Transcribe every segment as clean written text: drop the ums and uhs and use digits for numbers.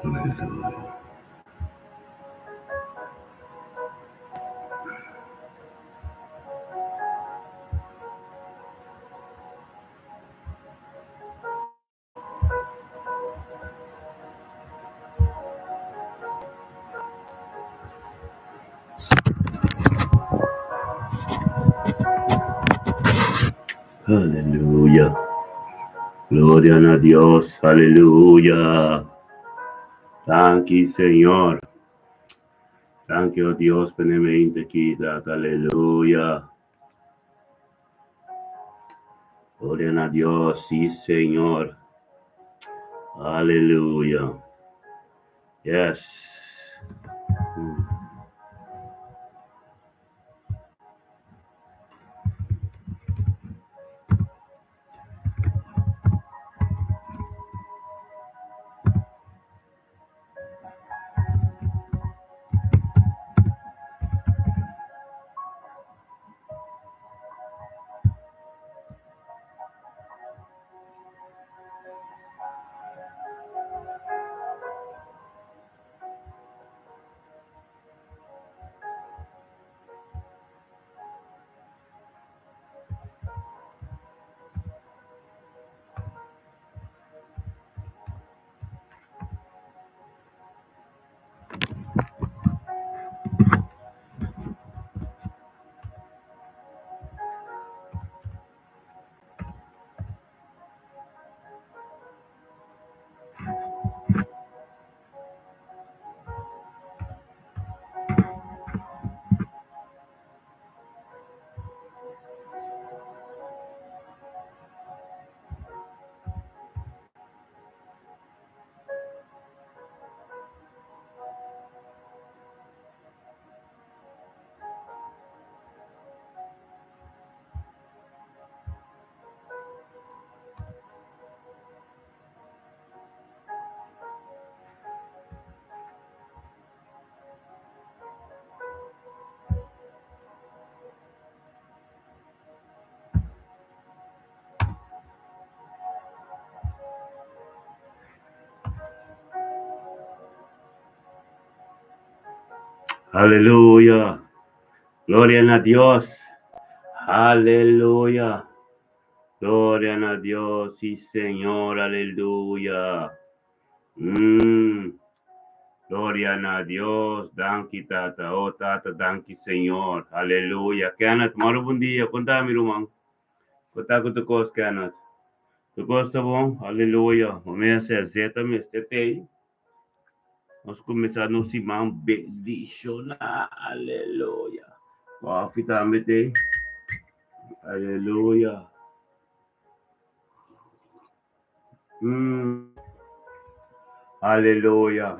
Aleluya. Aleluya. Gloria na Dios. Aleluya. Danki, Señor. Danki, oh Dios, pa e mente aki, Tata. Aleluya. Gloria na Dios. Sí, Señor. Aleluya. Yes. Aleluya. Gloria na Dios. Aleluya. Gloria na Dios. Sí, Señor. Aleluya. Gloria na Dios. Danki, Tata. Oh, Tata, danki, Señor. Aleluya. Kenneth, moro bon dia. Konta mi, ruman. Konta ku tur kos, Kenneth. Tur kos ta bon? Aleluya. Mami a sè zeta mester tei. Nos kuminsá nos siman bendishoná. Aleluya. Kòfi tambe tei. Aleluya. Aleluya.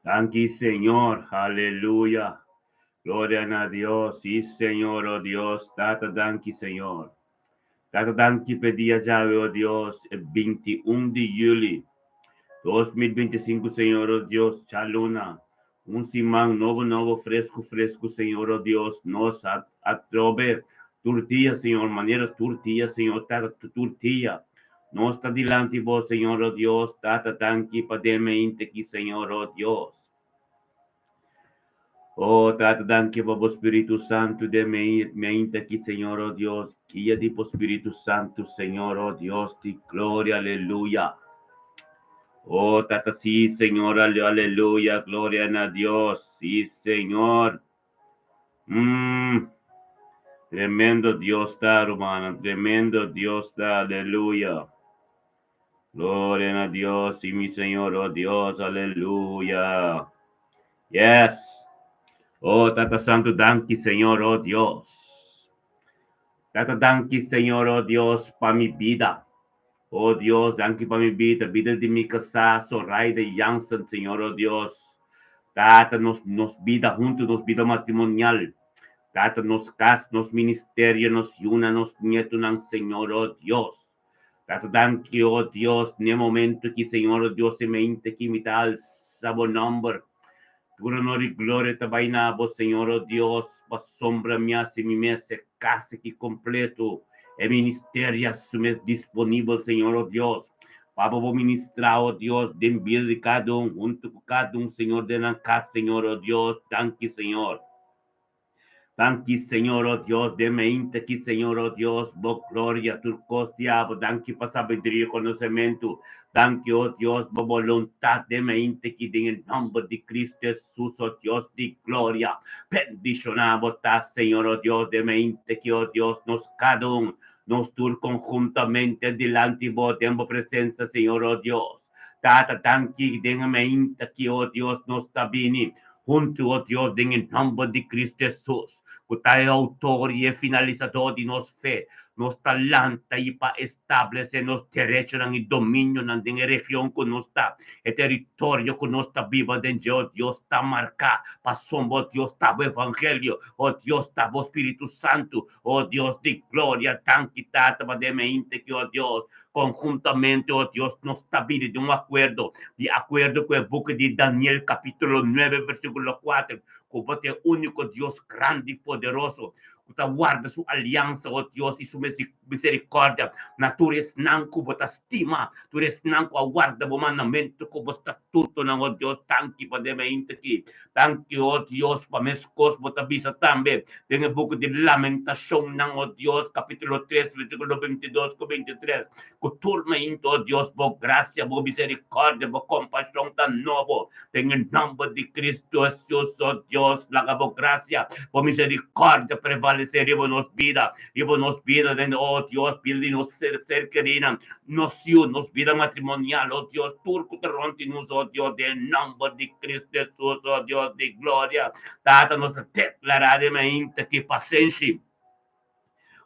Danki, Señor. Aleluya. Gloria na Dios. Sí, Señor, oh Dios. Tata, danki, Señor. Tata, danki p'e dia djawe, oh Dios, e 21 di juli 2025, Señor, oh Dios, djaluna, un siman nobo, nobo, fresku, fresku, Señor, oh Dios, nos a atrobe tur dia, Señor, manera tur dia, Señor, Tata, tur dia. Nos ta dilanti bo, Señor, oh Dios, Tata, danki pa den mente aki, Señor, oh Dios. Oh, Tata, danki pa bo Spiritu Santu den mente aki, Señor, oh Dios. Guia di bo Spiritu Santu, Señor, oh Dios di gloria, aleluya. Oh, Tata, sí, Señor, aleluya, gloria na Dios, sí, Señor. Tremendo Dios ta, rumannan, tremendo Dios ta, aleluya. Gloria na Dios, sí, mi Señor, oh Dios, aleluya. Yes. Oh, Tata Santu, danki, Señor, oh Dios. Tata, danki, Señor, oh Dios, pa mi bida. Oh Dios, danki pa mi bida, bida di mi kasá, Zoraida Jansen, Señor, oh Dios. Tata, nos, nos bida huntu, nos bida matrimonial. Tata, nos kas, nos ministerio, nos yuna, nos nietunan, Señor, oh Dios. Tata, danki, oh Dios, n'e momento ki, Señor, oh Dios, e mente ki mi ta alsa bo nomber. Tur honor i gloria ta bai na bo, Señor, oh Dios, pasobra mi hasi mi mes e kas aki kompleto, e ministerio a su mes disponibel, Señor, oh Dios. Pa bo por ministrá, o Dios, den bida di kada un, huntu ku kada un, Señor, den nan kas, Señor, o Dios. Danki, Señor. Danki, Señor, o Dios, den mainta aki, Señor, o Dios, bo gloria, tur kos di abo. Danki pa sabiduria i konosementu. Danki, o Dios, bo boluntat den mainta aki, den e nòmber di Kristu Hesus, o Dios di gloria. Bendishoná bo ta, Señor, o Dios, den mainta aki, o Dios, nos kada un, nos tur konhuntamente dilanti bo den bo presensia, Señor, o Dios. Tata, danki den e mainta aki, o Dios, nos ta bini huntu, o Dios, den e nòmber di Kristu Hesus, ku ta e outor i e finalisadó di nos fe. Nos ta lanta i pa establesé nos derechonan i dominionan den e region ku nos ta, e teritorio ku nos ta biba den dje, o Dios, ta marká pasobra, o Dios, ta bo evangelio, o Dios, ta bo Spiritu Santu, O Dios di gloria, danki Tata pa den mente ki, o Dios, konhuntamente, o Dios, nos ta bini den un akuerdo, di akuerdo ku e buki di Daniel kapítulo nuebe versíkulo kuater, ku bo ta e úniko Dios grandi i poderoso, ku ta warda su aliansa, o Dios, i su miserikòrdia na tur esnan ku bo ta stima, tur esnan ku a warda bo mandamentu ku bo statutonan, o Dios, danki pa den mente ki. Danki, o Dios, pa meskos bo ta bisa tambe den e buki di Lamentashonnan, o Dios, kapítulo tres, versíkulo bintidos ku bintitres, ku tur mainta, o Dios, bo grasia, bo miserikòrdia, bo kompashon ta nobo. Den e nòmber di Kristu Hesus, o Dios, laga bo grasia, bo miserikòrdia prevalesé riba nos bida, riba nos bida den, o Dios, bida di nos ser kerinan, nos yu, nos bida matrimonial, o Dios, tur ku ta rònt di nos, o Dios, den e nòmber di Kristu Hesus, o Dios di gloria. Tata, nos ta deklará den mainta ki pasenshi,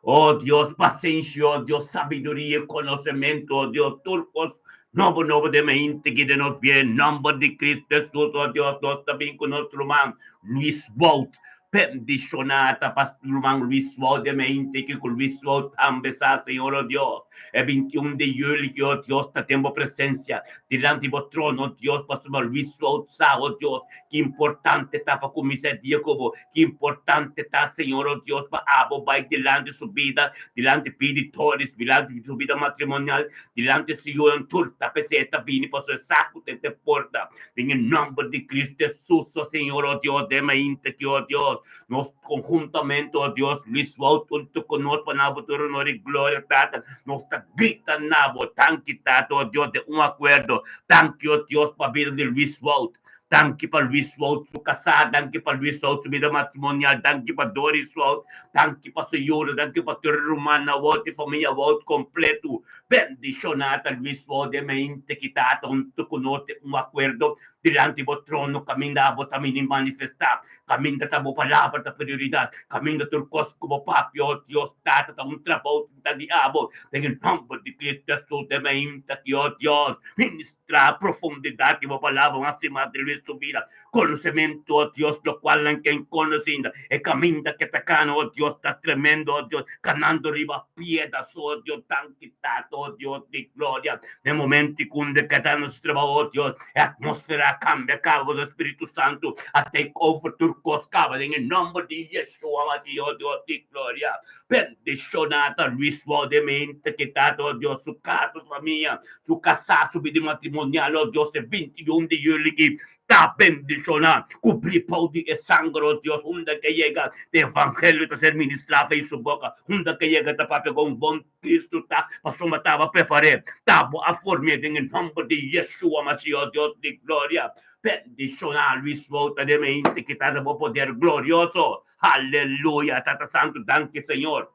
o Dios, pasenshi, o Dios, sabiduria i konosementu, o Dios, tur kos nobo nobo den mainta ki den nos bia, e nòmber di Kristu Hesus, o Dios, nos ta bin ku nos ruman Luis Wout. Bendishoná ta pa ruman Luis Wout den mente ki ku Luis Wout tambe sa, Señor, o Dios, e 21 di juli ki, o Dios, ta den bo presensia, dilanti bo trono, o Dios, pasobra Luis Wout sa, o Dios, ki importante ta pa kuminsá e dia ku bo, ki importante ta, Señor, o Dios, pa abo bai dilanti su bida, dilanti pidi Doris, dilanti su bida matrimonial, dilanti su yunan tur, ta p'esei e ta bini pasobra e sa ku ta e porta. Den e nòmber di Cristo Hesus, o Señor, o Dios, den mainta aki, o Dios, nos konhuntamente, o Dios, Luis Wout huntu ku nos pa na bo tur honor i gloria, Tata, nos ta grita na bo, Danki, Tata, o Dios, den un akuerdo, danki, o Dios, pa bida di Luis Wout, danki pa Luis Wout su kasá, danki pa Luis Wout su bida matrimonial, danki pa Doris Wout, danki pa su yuda, danki pa tur e rumannan Wout i famia Wout kompletu. Bendishoná ta Luis bo den mente ki ta huntu ku nos den un akuerdo dilanti bo trono kaminda abo ta mini manifestá, kaminda ta bo palabra ta prioridat, kaminda tur kos ku bo papia, o Dios Tata, ta un trabou tin ta di abo. Den e nòmber di Kristu Hesus den mente ki, o Dios, ministrá profundidat di bo palabra mas i mas den Luis su bida. Konosementu, o Dios, lokual nan ken konosé ainda. E kaminda ke ta kana, o Dios, ta tremendo, o Dios, kanando riba piedra so, o Dios. Danki, Tata, o Dios di gloria. Na e momento ku unda ke ta na su trabou, o Dios, e atmósfera a kambia kaba, pasobra Spiritu Santu a take over tur kos kaba den e nòmber di Yeshua Masih, o Dios di gloria. Bendishoná ta Luis Woudemente ke Tata, o Dios, su kas, su famia, su kasá, su bida matrimonial, o Dios, e 21 di yuli ki Ta bendishoná ku pripou di e sanger, o Dios, unda ke yega e evangelio ta ser ministrá fei su boka, unda ke yega ta papia kon bon Cristo ta, pasobra taba prepar'é, ta bo a form'é den e nòmber di Yeshua Mashiach, o Dios di gloria. Bendishoná Luis Wouter den mente ki ta bo poder glorioso. Aleluya! Tata Santu, danki Señor.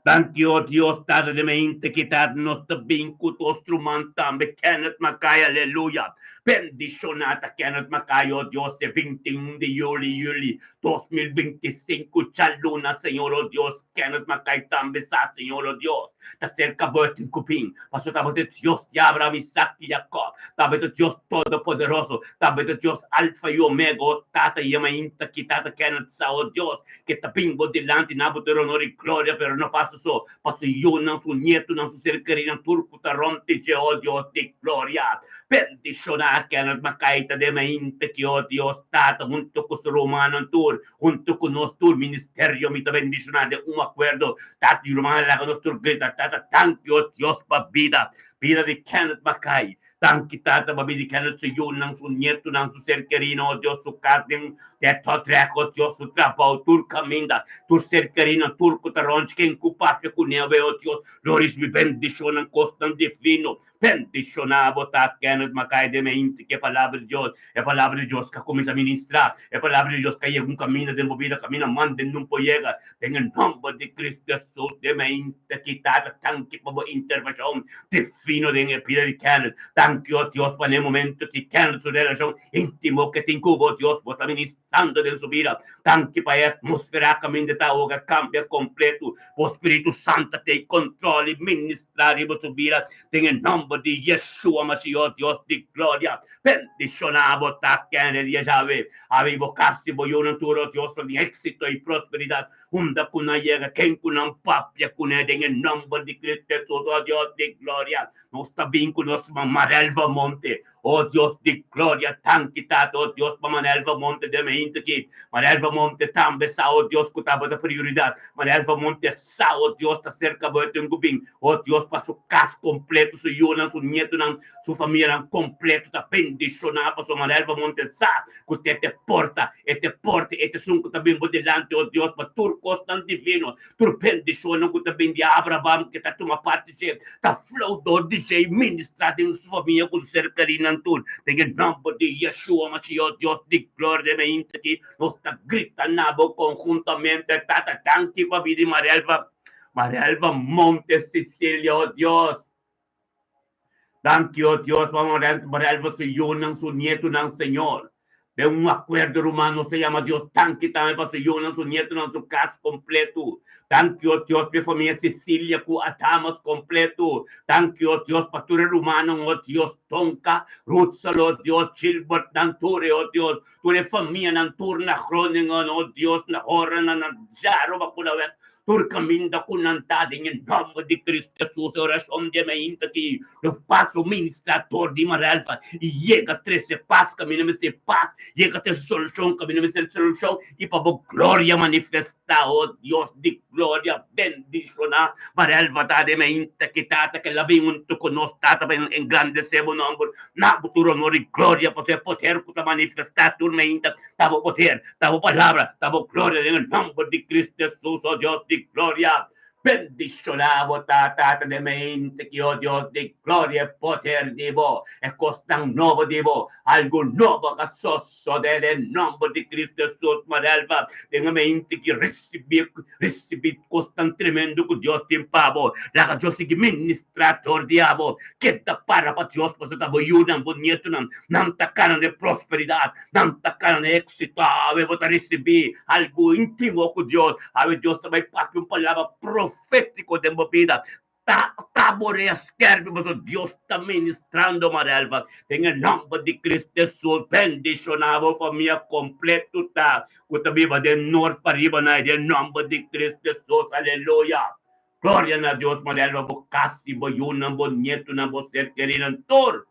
Danki, o Dios, Tata di mente ki ta nos ta bin ku nos ruman tambe Kenneth Mackay, aleluya. Bendishoná ta Kenneth Mackay, o Dios, e 21 di yuli, yuli, 2025, djaluna, Señor, o Dios, Kenneth Mackay tambe sa, Señor, o Dios, ta serka bo e tin ku bin, pasobra ta bo ta e Dios di Abraham, Isaac i Jacob, ta bo ta Dios Todopoderoso, ta bo ta Dios Alfa i Omega, o Tata, i e mainta ki Tata Kenneth sa, o Dios, Ke ta bin bo dilanti na bo tur honor i gloria, pero no pa su so, pa su yunan, su nietunan, su ser kerinan, tur ku ta rònt di dje, o Dios di gloria. Bendishoná Kenneth Mackay ta den mainta ki, o Dios Tata, huntu ku su rumannan tur, huntu ku nos tur ministerio, mi ta bendishoná den un akuerdo, Tata i rumannan, laga nos tur grita, Tata, danki, o Dios, pa bida. Bida di Kenneth Mackay. Danki Tata pa bida di Kenneth, su yunan, su nietunan, su ser kerinan, oh Dios, su kas den Detotrek, oh Dios, su trabou, tur kaminda, tur ser kerinan, tur ku ta rònt ken ku papia kuné awe, oh Dios, lo risibí bendishonnan, kosnan divino. Bendishoná bo ta Kenneth Mackay den mente ku e Palabra di Dios. E Palabra di Dios ka kuminsá ministrá. E Palabra di Dios ka yega un kaminda den bo bida kaminda manda nun por yega. Den e nòmber di Cristo Hesus den mente ki Tata danki pa bo intervenshon divino den e bida di Kenneth. Danki o Dios pa na e momento ki Kenneth su relashon íntimo ke tin ku bo Dios bo ta ministrando den su bida. Danki pa e atmósfera kaminda ta awoga kambia kompleto. Bo Spiritu Santo ta e kontrol i ministrá riba su bida den e nòmber di Yeshua Mashiach Dios di gloria. Bendishoná bo ta Kenneth Yahweh. Abi bo kas i bo yunan tur, o Dios, lo tin éksito i prosperidat unda ku nan yega. Ken ku nan papia kuné den e nòmber di Cristo Hesus, o Dios di gloria. Nos ta bin ku nos Mama Relva Monte. O Dios di gloria, danki Tata, o Dios, pa Manelva Monte den mainta aki. Manelva Monte tambe sa, o Dios, ku tabata prioridat. Manelva Monte sa, o Dios, ta serka bo e tin ku bin, o Dios, pa su kas kompleto, su yunan, su nietunan, su famianan kompleto ta bendishoná pasobra Manelva Monte sa ku te te porta, e te porta, e ta esun ku ta bin bo dilanti, o Dios, pa tur kosnan divino. Tur bendishonnan ku ta bin di Abraham ke ta tuma parti dje, ta flow dor di dje i ministrá den su famia ku su ser kerinan tur. Den e nòmber di Yeshua Mashiach, Dios di gloria, den mainta aki nos ta grita na bo konhuntamente, Tata, danki pa bida di Marielva, Marielva Montes Cecilia, o Dios. Danki, o Dios, pa Marielva su yunan, su nietunan, Señor. Den un akuerdo, ruman, nos ta yama Dios danki tambe pa su yunan, su nietunan, su kas kompletu. Danki, o Dios, pa e famia Cecilia ku Adamas kompletu. Danki, o Dios, pa tur e rumannan, o Dios, Tonka, Rutsel, o Dios, Gilbert, nan tur e, o Dios, tur e famianan, tur na Groningen, o Dios, na Horna, na Jaroba, Kulaweg, Tur kaminda ku nan ta den e nòmber di Kristu Hesus, e orashon di e mainta aki lo pasa un ministrador di Marelva i yega trese pas kaminda mester pas, yega trese solushon kaminda mester solushon i pa bo gloria manifestá, o Dios di gloria, bendishoná Marelva ta den e mainta aki, Tata, ke la bin huntu ku nos, Tata, pa engrandesé bo nòmber, na bo tur honor i gloria, pasobra e poder ku ta manifestá tur mainta Ta bo poder, ta bo palabra, ta bo gloria den e nomber di Cristo Jesus, oh Dios di gloria. Bendiciona bo ta Tata den mente ki, oh Dios di gloria, e poder di bo, e cosnan nobo di bo, algo nobo a sosode den nomber di Cristo Jesus. Marelva, den e mente ki ricibi, ricibi cosnan tremendo cu Dios tin pa bo. Laga Dios sigui ministra dor di abo. Keda para pa Dios pasobra ta bo yunan, bo nietonan, nan ta cana den prosperidad. Nan ta kana na éksito. Awe bo ta risibí algu íntimo ku Dios. Awe Dios ta bai papia un palabra profétiko den bo bida. Ta ta bo rea skèrpi pasobra Dios ta ministrando Marelva. Den e nòmber di Cristo Hesus bendishoná bo famia kompleto ta ku ta biba den nort pariba na den nòmber di Cristo Hesus. Aleluya. Gloria na Dios Marelva bo kas i bo yunan bo nietunan bo ser kerinan tur.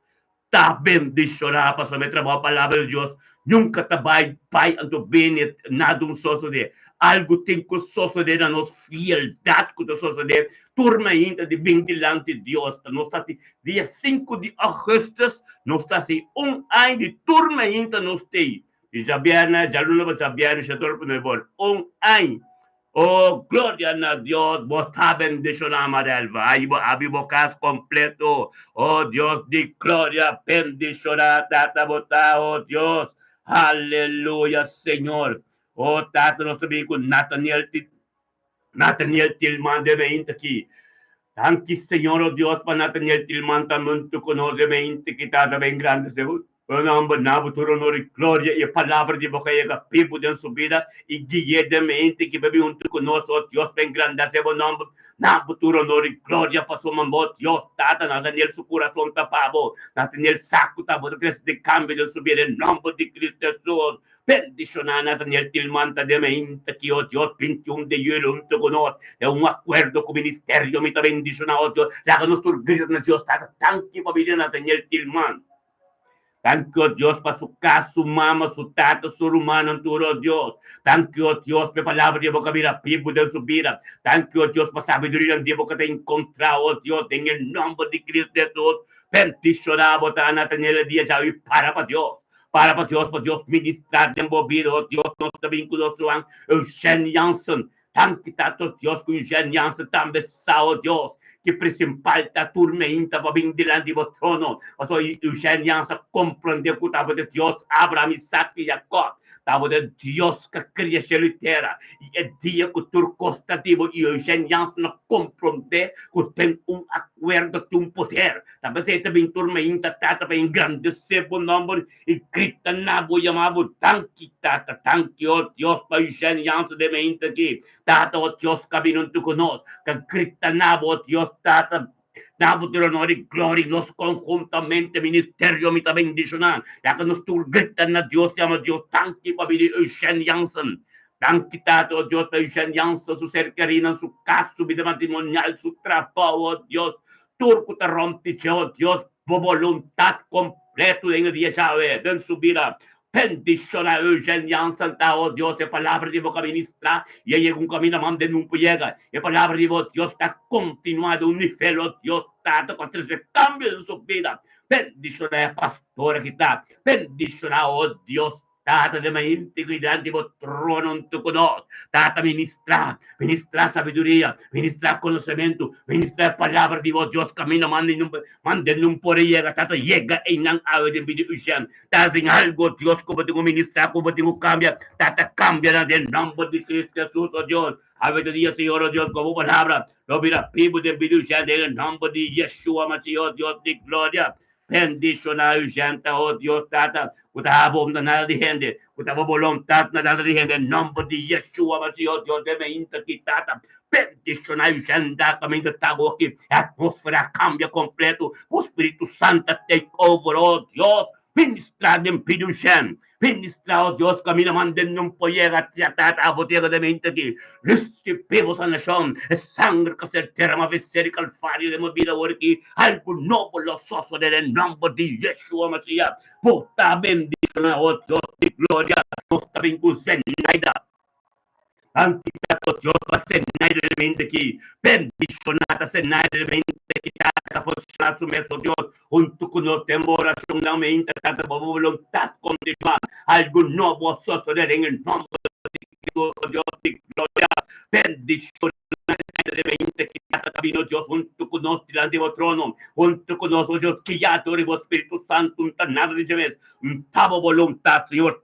Ta bendishoná pasobra e trabou palabra di Dios nunka ta bai bai anto bini nada un sosodé. Algu tin ku sosodé na nos fieldat ku ta sosodé tur mainta di bin dilanti Dios. Ta nos ta hasi dia sinku di augustus nos ta hasi un aña di tur mainta nos tei di djabièrnè djaluna pa djabièrnè shete ora pa nuebe ora un aña. Oh, gloria na Dios, bo ta bendishoná, Marelva. Ay, bo abi bo kas kompleto. Oh, Dios di gloria, bendishoná, Tata, bo ta, oh Dios. Aleluya, Señor. Oh, Tata, nos ta bin ku Nathaniel, Nathaniel Tilman den mainta aki. Danki, Señor, oh Dios, pa Nathaniel Tilman ta huntu ku nos den mainta aki, Tata, ben grandesé bo. Bo nomber na bo tur honor i gloria i e palabra di bo ka yega bibu den su bida i gui'é den mente ki bo bin huntu ku nos, o Dios, pa engrandesé bo nomber na bo tur honor i gloria pasobra bo Dios Tata Nathaniel su kurason ta pa bo. Nathaniel sa ku ta bo ta trese den kambio den su bida den nomber di Cristo Hesus. Bendishoná Nathaniel Tilman ta den mente ki, o Dios, 21 di julio huntu ku nos den un akuerdo ku ministerio mi ta bendishoná, o Dios, laga nos tur grita na Dios Tata, danki pa bida Nathaniel Tilman. Danki, o Dios, pa su kas, su mama, su tata, su rumannan tur, o Dios. Danki, o Dios, pa e palabra di bo ka bira bibu den su bida. Danki, o Dios, pa sabidurianan di bo ka ta enkontrá, o Dios, den e nòmber di Cristo Hesus. Bendishoná bo ta, Nathaniel, e dia djawe i para pa Dios. Para pa Dios, pa Dios ministrá den bo bida, o Dios. Nos ta bin ku nos ruman Eugene Jansen. Danki Tato Dios ku Eugene Jansen tambe sa, o Dios, ki principal ta tur meinta pa bin dilanti bo trono. Pasobra Eugene Jansen a comprende ku tabata Dios Abraham, Isaac i Jacob. Tabata Dios ka kria shelu i tera. I e dia ku tur kos ta di bo i Eugene Jansen a comprende ku ten un akuerdo tin un poder. Ta p'esei ta bin tur meinta Tata pa engrandece bo nomber i grita na bo yama bo danki Tata danki o Dios pa Eugene Jansen den meinta aki Tata o Dios ka bini huntu ku nos ka grita na bo o Dios Tata na bo tur honor i gloria nos konhuntamente ministerio mi ta bendishoná laga nos tur grita na Dios yama Dios danki pa bini Eugene Jansen danki Tata o Dios pa Eugene Jansen su ser kerinan su kas su bida matrimonial su trabou o Dios Tur ku ta rompi dje, o Dios, bo boluntat kompleto den e dia djawe, den su bida. Bendishoná Eugène Jansen ta, o Dios, e palabra di bo ka ministrá i a yega un kaminda man den nun por yega. E palabra di bo, Dios, ta kontinuá den un nivel, o Dios, Tata, ku a trese kambio den su bida. Bendishoná e pastor aki ta. Bendishoná, o Dios, Tata den integridad di bo trono huntu ku nos. Tata ministrá, ministrá sabiduria, ministrá konosementu, ministrá e palabra di bo Dios kaminda manda nun manda nun por yega. Tata yega einan awe den bida usha. Tata tin algo Dios ku bo tin ku ministrá ku bo tin ku kambia. Tata kambia nan den nomber di Cristo Jesus o Dios. Awe ta dia Señor o Dios ku bo palabra lo bira bibu den bida usha den e nomber di Yeshua Masih o Dios di gloria. Bendishoná Eugenta, oh Dios Tata, ku ta habo na nada di hende, ku ta bo boluntat na nada di hende, en nomber di Yeshua Masih, oh Dios, den meinta aki, Tata, bendishoná Eugenta, kaminda ta awoki, e atmósfera a kambia kompleto, bo Spiritu Santu a take over, oh Dios, ministrá den pidi Eugène, Ministra, oh Dios, camina manden un por yega tia tata abo tierra de mente aki. Recibi bo sanacion, e sangre cu ser derama vencer di Calvario den bo bida awor aki. Algo nobo lo sosode den nomber di Yeshua Masiah. Bo ta bendiciona, oh Dios di gloria. Nos ta bin cu Zenaida. Anti ta Dios pa Zenaida den mente aki. Bendiciona ta Zenaida den mente aki. Tata ta posiciona su mes, oh Dios. Huntu ku nos den bo orashonnan mi ta trata pa bo boluntat kontinuá. Algu nobo a sosodé den e nòmber di Kristu, o Dios di gloria. Bendishoná e mente ki ta ta bini, o Dios, huntu ku nos dilanti bo trono, huntu ku nos, o Dios, guiá dor di bo Spiritu Santu. N ta nada di dje mes. N ta bo boluntat, Señor.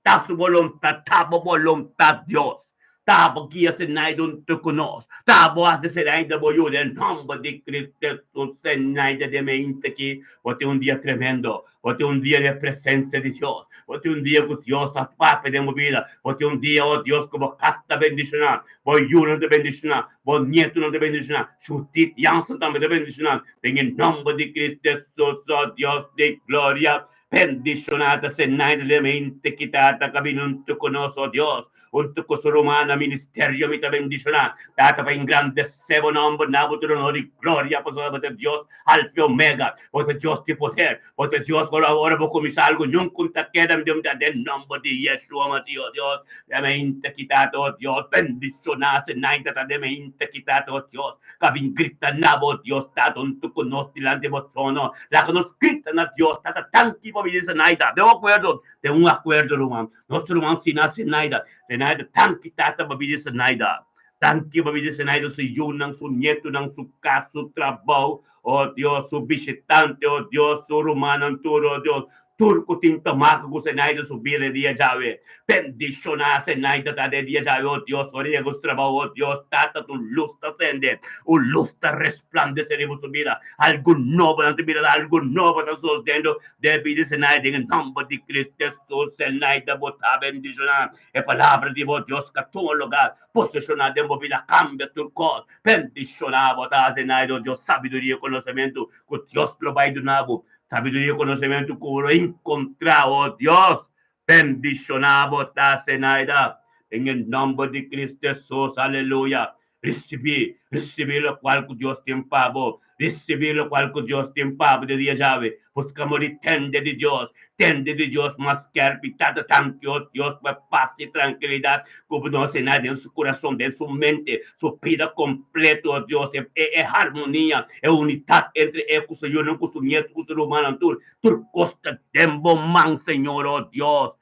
Ta su boluntat, ta bo boluntat, Dios. Ta bo guia Zenaida huntu ku nos. Ta bo hasi Zenaida bo yu den nòmber di Cristo Hesus. Zenaida den mente aki, bo tin un dia tremendo. Bo tin un dia den presensia di Dios. Bo tin un dia ku Dios a papia den bo bida. Bo tin un dia, oh Dios, ku bo kas ta bendishoná, bo yunan ta bendishoná, bo nietunan ta bendishoná, Judith Jansen tambe ta bendishoná den e nòmber di Cristo Hesus, oh Dios di gloria. Bendishoná ta Zenaida den mente ki Tata ka bini huntu ku nos, o Dios, huntu ku su rumannan ministerio mi ta bendishoná. Tata pa engrandesé bo nòmber na bo tur honor i gloria pasobra bo ta Dios Alfa i Omega, bo ta Dios di poder, bo ta Dios ku ora bo kuminsá algu nunka un ta keda den nòmber di Yeshua Masih, o Dios, den mente ki Tata, o Dios, bendishoná Zenaida ta den mente ki Tata, o Dios. Ka bin grita na bo, Dios Tata, huntu ku nos dilanti bo trono. Laga nos grita na Dios Tata, Danki pa bini Zenaida. Den un akuerdo, den un akuerdo, ruman. Nos ruman sina Zenaida. Zenaida, danki Tata pa bini Zenaida. Danki pa bini Zenaida, su yunan, su nietunan, su kas, su trabou. Oh Dios, su bishitante, oh Dios, su rumannan tur, oh Dios. Tur ku tin tamaka ku Zenaida su bida e dia djawe. Bendishoná Zenaida ta den dia djawe, o Dios, ora yega su trabou, o Dios, Tata, tu lus ta sende, un lus ta resplandesé riba su bida. Algu nobo nan ta bira, algu nobo ta sosdendo den bida di Zenaida, den e nòmber di Cristo Hesus. Zenaida, bo ta bendishoná. E palabra di bo Dios ka tuma lugar, poseshoná den bo bida, kambia tur kos. Bendishoná bo ta, Zenaida, o Dios, sabiduria i konosementu ku Dios lo bai duna bo. Sabiduria i konosementu ku bo lo enkontrá, o Dios, bendishoná bo ta, Zenaida, den e nòmber di Cristo Hesus. Aleluya! Risibí, risibí lokual ku Dios tin pa bo. Risibí lokual ku Dios tin pa bo de dia djawe. Buska mo di tende di Dios, tende di Dios mas skèrpi. Tata, tanki, o Dios, pa e pas i trankilidat ku bo nos yena den su kurason, den su mente, su bida kompleto, o Dios, e e harmonia, e unidat entre e ku su yunan, ku su nietu, ku su rumannan tur. Tur kos ta den bo man, Señor, o Dios.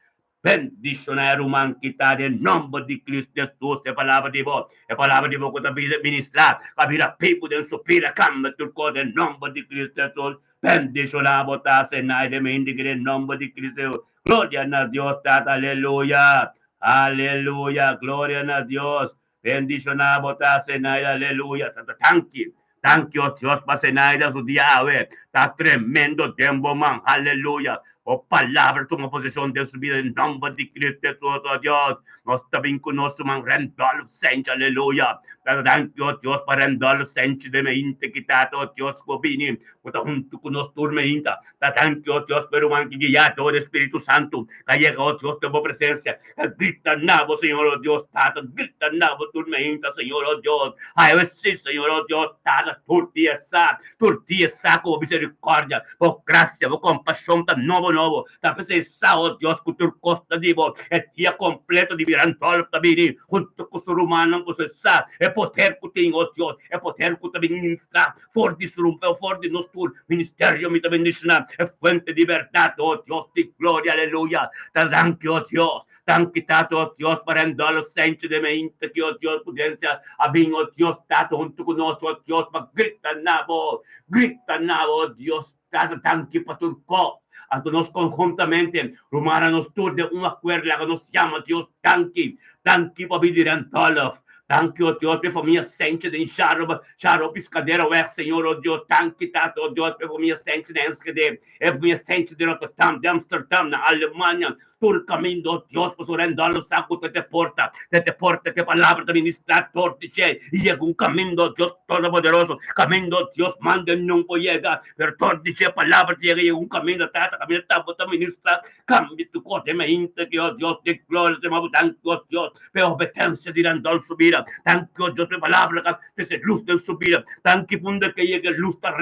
Bendiciona e ruman ki ta den nomber di Cristo Jesus. E palabra di bo, e palabra di bo cu ta ministra, pa bira pipu den su bida, cambia tur cos den nomber di Cristo Jesus. Bendiciona bo ta Zenaida Mendigue den nomber di Cristo Jesus. Gloria na Dios Tata, aleluya, aleluya, gloria na Dios. Bendiciona bo ta Zenaida, aleluya. Tata, tanki, tanki o Dios pa Zenaida su dia awe. Ta tremendo den bo man, aleluya. Bo palabra tuma poseshon den su bida den nomber di Cristo Jesus, o Dios. Nos ta bin cu nos man Randolph Sench, aleluya. Tata, danki o Dios pa Randolph Sench den e hinte ki tata, o Dios, cu bini, cu ta hunto cu nos tur meinta. Ta danki, o Dios, pa e ruman ki guiá dor e Spiritu Santu, ka yega, o Dios, den bo presensia. Ta grita na bo, Señor, o Dios, Tata, grita na bo tur meinta, Señor, o Dios. Hayo esei, Señor, o Dios, Tata, tur dia sa, tur dia sa ku bo misericordia, bo grasia, bo kompashon ta nobo nobo. Ta p'esei sa, o Dios, ku tur kos ta di bo. E dia kompleto di Randolph ta bini huntu ku su rumannan, ku su sa e poder ku tin, o Dios, e poder ku ta bin ministrá For di su rumpeo, for di nos tur ministerio mi ta bendiciona e fuente di berdad, oh Dios di gloria, aleluya. Ta danki, oh Dios, danki Tata, oh Dios, pa Randolph Sencho de Meinta ki, oh Dios, pudensia a bin, oh Dios, Tata, hunto cu nos, oh Dios, pa grita na bo, grita na bo, oh Dios, Tata, danki pa tur cos. Anto nos conjuntamente, rumana nos tur den un acuerdo, laga nos yama Dios danki, danki pa bida di Randolph, danki, oh Dios, pa e famia Sencho den Charo, Charo Piscaderaweg, Señor, oh Dios, danki Tata, oh Dios, pa e famia Sencho den Enschede, e famia Sencho den Rotterdam, den Amsterdam, na Alemania, Tur kaminda, o Dios, pasobra Randolph sa ku ta te porta, ta te porta ku e palabra ta ministrá dor di dje i yega un kaminda, o Dios Todopoderoso, kaminda, o Dios, manda nun por yega, pero dor di dje e palabra ta yega, yega un kaminda, Tata, kaminda ta bo ta ministrá, kambia tur kos den mainta ki, o Dios di gloria, ta yama bo danki, o Dios, pa e obedensia di Randolph su bida, danki, o Dios, pa e palabra ka trese lus den su bida, danki pa unda ke yega e lus ta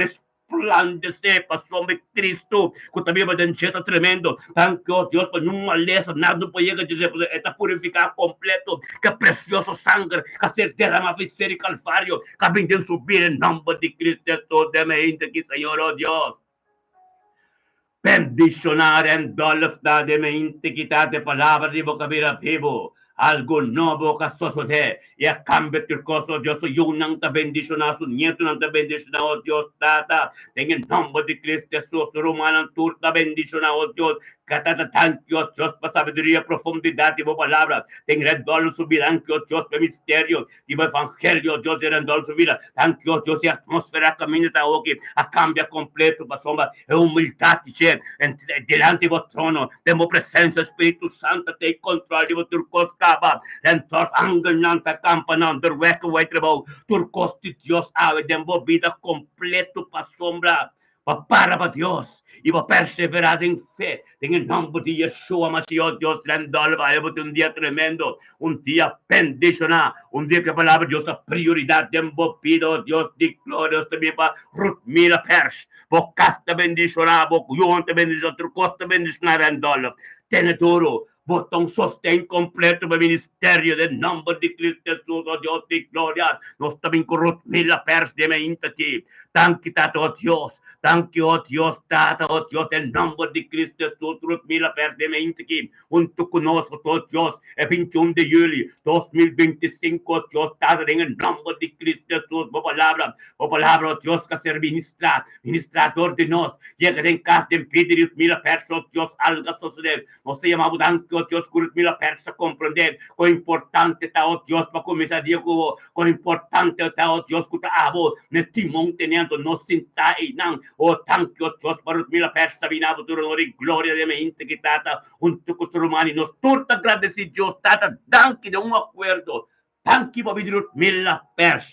Resplandesé pasobra Cristo cu ta biba den dje ta tremendo. Danki, oh Dios, pa niun malesa, nada no por yega dje, pasobra e ta purificá completo. Ke precioso sanger ca ser derramá fi ser di Calvario, ca bin den su bida en nomber di Cristo Jesús. Deme hende aki, Señor, oh Dios. Bendicioná Randolph ta deme hende ki ta de palabra di bo ca bira bibo. Algu nobo ka sosodé i a kambia tur kos, o Dios. Su yunan ta bendishoná, su nietunan ta bendishoná, o Dios Tata. Den e nòmber di Cristo Hesus, su rumannan tur ta bendishoná, o Dios. Ka Tata, danki, o Dios, pa sabiduria, profundidat di bo Palabra. Den Randolph su bida, danki, o Dios, pa e misterio di bo Evangelio, o Dios, den Randolph su bida. Danki, o Dios, e atmósfera kaminda ta awoki a kambia kompleto pasobra e humildat dje dilanti bo trono. Den bo presensia, Spiritu Santo ta take control di bo tur kos kaba. Den tos angelnan ta kampa nan tur wek wei trabou. Tur kos di Dios awe den bo bida kompleto pasobra bo para pa Dios i bo perseverá den fe. Den e nòmber di Yeshua Mashiach, Dios Randolph, awe bo tin un dia tremendo, un dia bendishoná, un dia ku e Palabra di Dios ta prioridat den bo bida. O Dios di gloria, nos ta bin pa Ruthmila Pers. Bo kas ta bendishoná, bo yunan ta bendishoná, tur kos ta bendishoná, Randolph. Tene duru, bo ta un sosten kompleto pa e ministerio den nòmber di Cristo Hesus, o Dios di gloria. Nos ta bin ku Ruthmila Pers den e inta aki. Danki, Tata, o Dios. Danki, o Dios, Tata, o Dios, den nòmber di Cristo Hesus, Ruthmila Pers den e inta aki. Huntu ku nos, o Dios, e 21 di yüli, 2025, o Dios, Tata, den e nòmber di Cristo Hesus, bo palabra, bo palabra, o Dios, ka ser ministrá, ministrá dor di nos, yega den kas den pida di Ruthmila Pers, o Dios, algu a sosodé. Nos ta yama bo danki, o Dios, ku Ruthmila Pers a komprondé kon importante ta, o Dios, pa kuminsá dia ku bo, kon importante ta, o Dios, ku ta abo n'e timon teniendo nos sintá einan. O danki, o Dios, pa Ruthmila Pers ta bini abo tur honor i gloria den e hende ki Tata huntu ku su ruman i nos tur ta gradesí Dios Tata danki den un akuerdo. Danki pa bini Ruthmila Pers.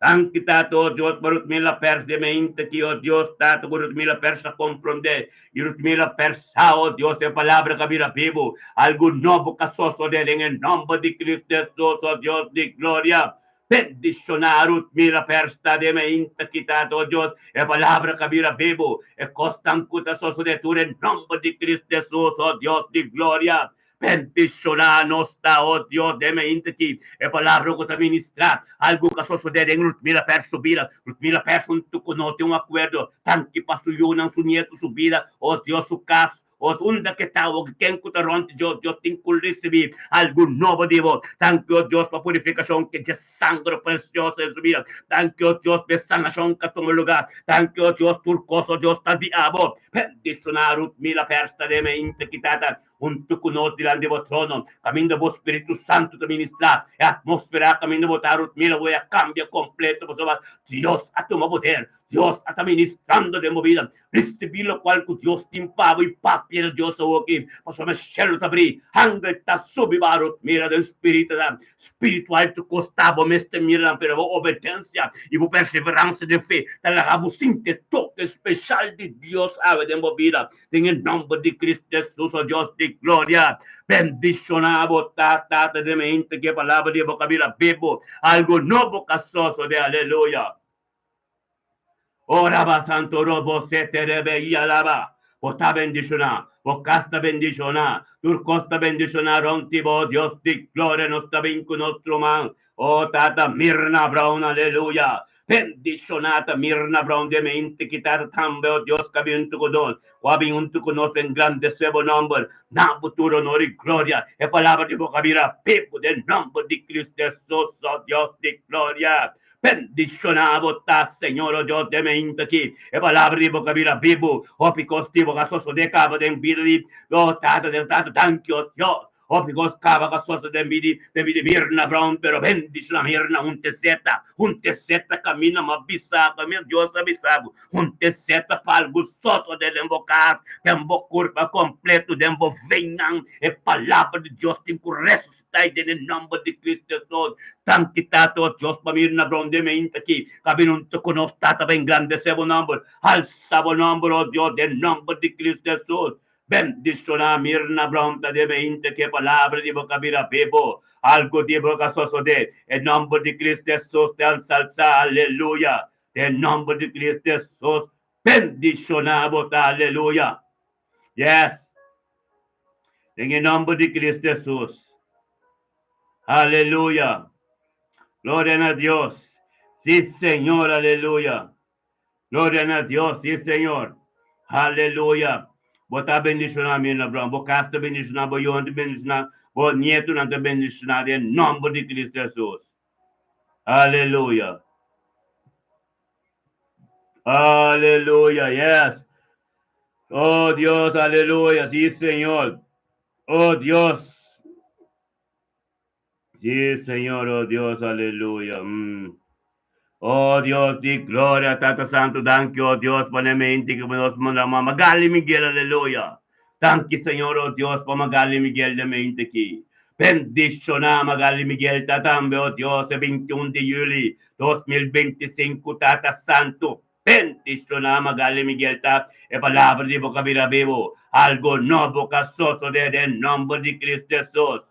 Danki Tata, o Dios, pa Ruthmila Pers den e hende ki, o Dios Tata, ku Ruthmila Pers a komprondé i Ruthmila Pers sa, o Dios, e palabra ka bira bibu. Algu nobo ka sosodé den e nòmber di Cristo Hesus, o Dios di gloria. Bendishoná Ruth Mira Persta den e inta kita to Dios e palabra ka bira bibu e kosnan ku ta sosodé tur den nòmber di Cristo Jesus o Dios di gloria bendishoná nos ta o Dios den e inta ki e palabra ku ta ministrá algu ka sosodé den Ruth Mira Persta su bida Ruth Mira Persta huntu ku nos tin un akuerdo tanki pa su yunan su nieto su bida o Dios su kas Ot unda ke ta awor ken ku ta rònt Dios, Dios tin ku risibí algu nobo di bo. Danki, o Dios, pa purifikashon ke dje sangre presioso den su bida. Danki, o Dios, pa e sanashon ku a tuma lugá. Danki, o Dios, tur kos, o Dios, ta di abo. Bendishoná Ruth Mila Persta den e inta ki tata huntu ku nos dilanti bo trono, kaminda bo Spiritu Santu ta ministrá. E atmósfera kaminda bo ta, Ruth Mila, bo a kambia kompleto pasobra Dios a tuma poder. Dios a ta ministrando den bo bida. Risibí lokual ku Dios tin pa bo i papia na Dios awoki, pasobra e shelu ta abrí, hangel ta subi baru. Mira den spiritu nan spiritual tur kos ta bo mester mira nan, pero bo obedensia i bo perseveransia den fe ta laga bo sinti e toke speshal di Dios awe den bo bida. Den e nòmber di Cristo Jesus, o Dios di gloria, bendishoná bo ta, Tata, den e henter ku e palabra di bo kabira bibu, algu nobo ka sosodé. Aleluya! Ora ba santo robo sete rebe i alaba. Bo ta bendishoná, bo kas ta bendishoná, tur kos ta bendishoná rònt di bo, Dios di gloria, nos ta bin ku nos ruman, o Tata Mirna Brown, aleluya. Bendishoná ta Mirna Brown den mente ki Tata tambe, o Dios ka bin huntu ku nos, ku a bin huntu ku nos pa engrandesé bo nòmber. Na bo tur honor i gloria, e palabra di bo ka bira bibu den nòmber di Cristo Hesus, o Dios di gloria. Bendishoná bo ta, Señor, o Dios den mente aki. E palabra di bo ka bira bibu. Hopi kos di bo ka sosodé kaba den bida di bo tata den tata. Danki, o Dios. Hopi kos kaba ka sosodé den bida den bida di Mirna Brown, pero bendishoná Mirna un te seta, un te seta kaminda m'a bisa bo, mi Dios a bisa bo, un te seta pa algu sosodé den bo kas, den bo kurpa kompleto, den bo veinan. E palabra di Dios tin ku resusitá. Tai den e nomber di Cristo Jesus. Danki Tata, o Dios, pa mira na bronde mente aki. Ka bin hunto cu nos, Tata, pa engrandece bo nomber. Halsa bo nomber, o Dios, den nomber di Cristo Jesus. Bendiciona Mirna Brown ta den mente aki e palabra di bo ka bira bibo. Algo di bo ka sosode. E nomber di Cristo Jesus ta ensalsa. Aleluya. Den nomber di Cristo Jesus. Bendiciona bo ta. Aleluya. Yes. Den e nomber di Cristo Jesus. Aleluya. Gloria na Dios. Sí, Señor, aleluya. Gloria na Dios, sí, Señor. Aleluya. Bo ta bendiciona mi, Abraham. Bo casa ta bendiciona, bo yiunan ta bendiciona, bo nietonan ta bendiciona den nomber di Cristo Jesus. Aleluya. Aleluya, yes. Oh Dios, aleluya, sí Señor. Oh Dios. Sí Señor, oh Dios, aleluya. Mm. Oh Dios di gloria, Tata Santo, danki, oh Dios, pa ne mente que nos manda mama Gali Miguel, aleluya. Danki, Señor, oh Dios, pa Magali Miguel de mente aquí. Bendiciona Magali Miguel ta tambe, oh Dios, e 21 di juli 2025, Tata Santo. Bendiciona Magali Miguel ta e palabra di bo ka bira bibu. Algo nobo ka sosode den nomber di Cristo Jesus.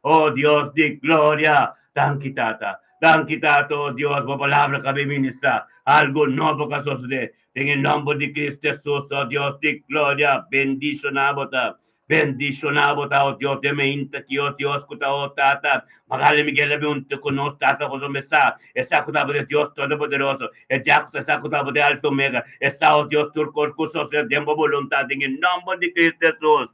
Oh Dios di gloria, danki Tata. Danki Tata, oh Dios, bo palabra ka bin ministra. Algo nobo ka sosode den e nomber di Cristo Jesus, oh Dios di gloria, bendiciona bo ta. Bendiciona bo ta, oh Dios, den meinta ki, oh Dios, ku ta, oh Tata. Magali Miguel a bin huntu ku nos, Tata, ku son sa, e sa ku ta bo de Dios Todopoderoso, e ja ku ta sa ku ta bo de Alfa Omega, e sa, oh Dios, tur kos ku sosode den bo boluntad, den e nomber di Cristo Jesus.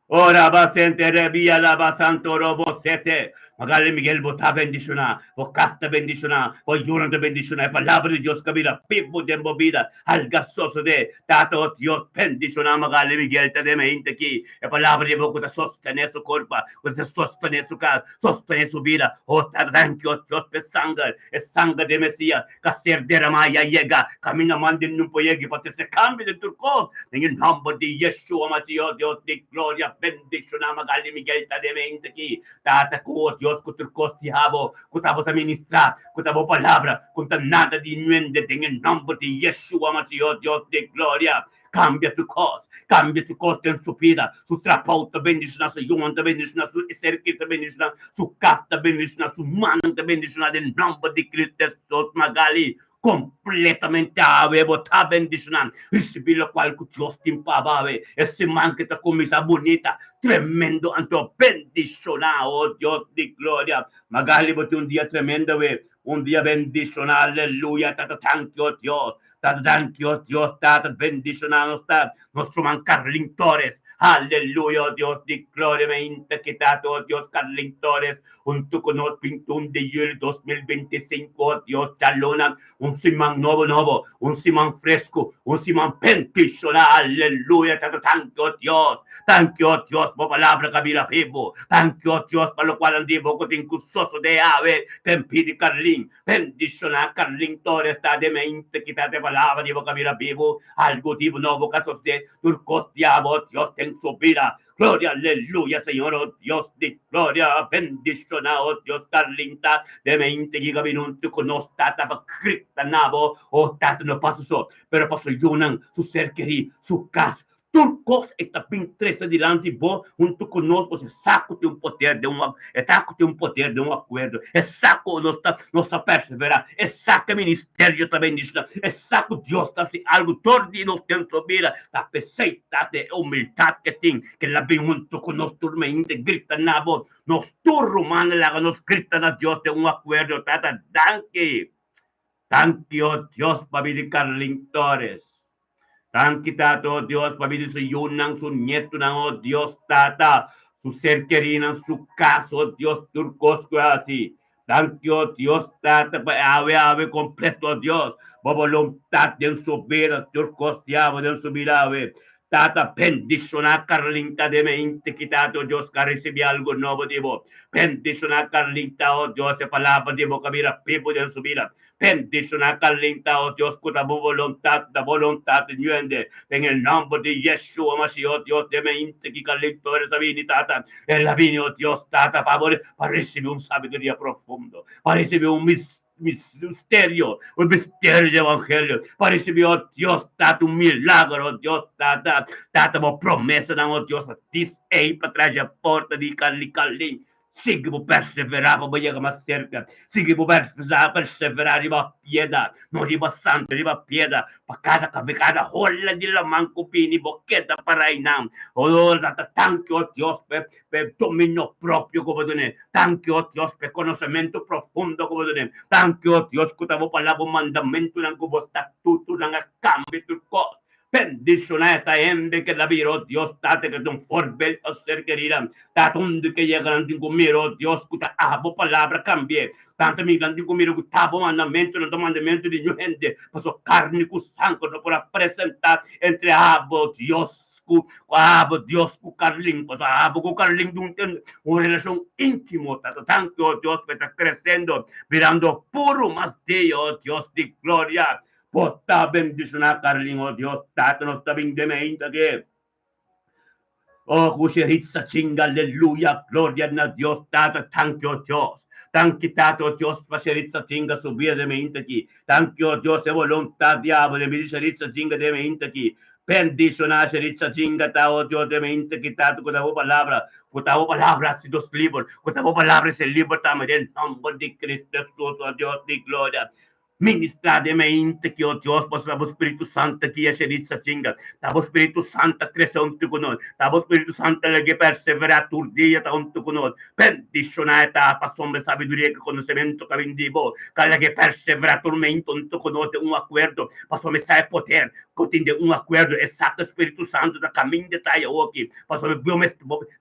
Ora ba sente rebia la ba santo robo sete. Magali Miguel bo ta bendiciona, bo cas ta bendiciona, bo yunan ta bendiciona, e palabra di Dios ka bira bibu den bo bida, alga sosode. Tata o Dios bendiciona Magali Miguel ta den hende aki, e palabra di bo cu ta sostene su curpa, cu ta sostene su cas, sostene su bida. O Tata danki o Dios p'e sanger, e sanger di Mesias ka ser derama i a yega kaminda mande nun por yega i pa trese kambio den tur kos. Den e nòmber di Yeshua Masiah, Dios di gloria, bendishoná Magali Miguel ta den mente aki. Tata ku o Dios ku tur kos di abo, ku ta bo ta ministrá, ku ta bo palabra, ku no ta nada di nuende den e nòmber di Yeshua Masiah, Dios di gloria. Kambia tur kos, kambia tur kos den su bida. Su trabou ta bendishoná, su yunan ta bendishoná, su serkit ta bendishoná, su kas ta bendishoná, su mannan ta bendishoná den nòmber di Cristo Hesus. Magali, kompletamente awe bo ta bendishoná. Risibí lokual ku Dios tin pa bo awe. E siman ke ta kuminsá bunita, tremendo anto bendishoná, o Dios di gloria. Magali, bo tin un dia tremendo awe. Un dia bendishoná, aleluya, Tata tanki o Dios, Tata danki o Dios, Tata bendishoná nos ta nos ruman Carlin Torres, aleluya, o Dios di gloria, mi ainda ke Tata o Dios Carlin Torres huntu ku nos 21 di juli 2025, o Dios, djaluna un siman nobo nobo, un siman fresku, un siman bendishoná, aleluya, Tata tanki o Dios, Danki, o Dios, bo palabra ka bira bibu. Danki, o Dios, pa lokual nan di bo ku tin ku sosodé awe den pidi Carlin. Bendishoná Carlin Torres ta den mente kita te palabra di bo ka bira bibu. Algu di bo nobo ka sosodé. Tur kos di abo, o Dios, den su bida. Gloria, aleluya, Señor, o Dios di gloria. Bendishoná, o Dios, Carlin ta den mente ki ka bini huntu ku nos, Tata, pa grita na bo. O Tata, no pa su so, pero pa su yunan, su ser kerí, su kas, Tur kos e ta bin trese dilanti bo huntu ku nos, pasobra e sa ku tin un poder den un e sa ku tin un poder den un akuerdo, e sa ku nos ta nos ta perseverá, e sa ku e ministerio ta bendishoná, e sa ku Dios ta hasi algu dor di nos den su bida. Ta p'esei ta e humildat ke tin, ke el a bin huntu ku nos tur mainta grita na bo. Nos tur rumannan laga nos grita na Dios den un akuerdo, Tata, danki! Danki, o Dios, pabia di Carlin Torres. Danki, Tata, o Dios, pabia di su yunan, su nietunan, o Dios, Tata, su ser kerinan, su kas, o Dios, tur kos ku e hasi. Danki, o Dios, Tata, pa e awe awe kompleto, o Dios, bo boluntat den su bida, tur kos di abo den su bida awe. Tata, bendishoná Carlinta den e intikidat, o Dios, ka risibí algu nobo di bo. Bendishoná Carlinta, o Dios, e palabra di bo ka bira bibu den su bida. Bendishoná Carlinta, o Dios, ku ta bo boluntat, ta boluntat ñuende. Den e nòmber di Yeshua Mashiach, o Dios, den e intiki Carlinta ora sa bini, Tata, el a bini, o Dios, Tata, pa bo, pa risibí un sabiduria profundo, pa risibí un mis. Misterio, un misterio di evangelio, pa ricibi, oh Dios Tata, un milagro, oh Dios Tata, Tata, bo promesanan, oh Dios, a dis ei pa tras dje porta di Carli Carlin. Sigui bo persevera pa bo yega mas cerca, sigui bo persevera riba pieda, no riba santo, riba pieda, pa kada kabe, kada hola di laman ku bini, bo keda para einan. Oh Tata, tanki, oh Dios, p'e p'e dominio propio ku bo dun'é. Danki, o Dios, p'e konosementu profundo ku bo dun'é. Danki, o Dios, ku ta bo palabra, bo mandamentunan ku bo statutunan a kambia tur kos. Bendishoná esta hende ke ta bira, o Dios, Tata, ke ta un voorbeeld pa ser kerida. Tata, unda ke yega nan tin ku mira, o Dios, ku ta abo palabra kambi'é. Tanta mi nan tin ku mira ku ta bo mandamentunan ta mandamentu di ñu hende, pasobra karni ku sanger no por a presentá entre abo, Dios. Ku abo Dios ku Carlin, pasobra abo ku Carlin dun ten un relashon íntimo, tata tantu, oh Dios, ku e ta kresendo, birando puru mas dia, oh Dios di gloria. Bo ta bendishoná Carlin, oh Dios, Tata, nos ta bin den ainda ke, oh, ku sheritsa chinga, aleluya, gloria na Dios, Tata, tanki, oh Dios. Tanki, Tata, oh Dios, pa sheritsa chinga su bida den ainda aki. Tanki, oh Dios, e boluntat di abo den bida sheritsa chinga den ainda aki. Bendishoná Sheritza Jinga ta o Dios de mente ki ta ku ta bo palabra, ku ta bo palabra hasi nos liber, ku ta bo palabra hasi liber tambe den nomber di Cristo Jesus, o Dios di gloria. Ministrá den mente ki, o Dios, pasobra bo Spiritu Santo guia Sheritza Jinga, ta bo Spiritu Santo trese huntu ku nos, ta bo Spiritu Santo lag'é perseverá tur dia ta huntu ku nos. Bendishoná e ta pasobra sabiduria ku konosementu ka bin di bo, ka lag'é perseverá tur mente huntu ku nos den un akuerdo, pasobra mi sa e poder Ku tin den un akuerdo esakto Spiritu Santu ta kaminda ta e awoki, pasobra bo mes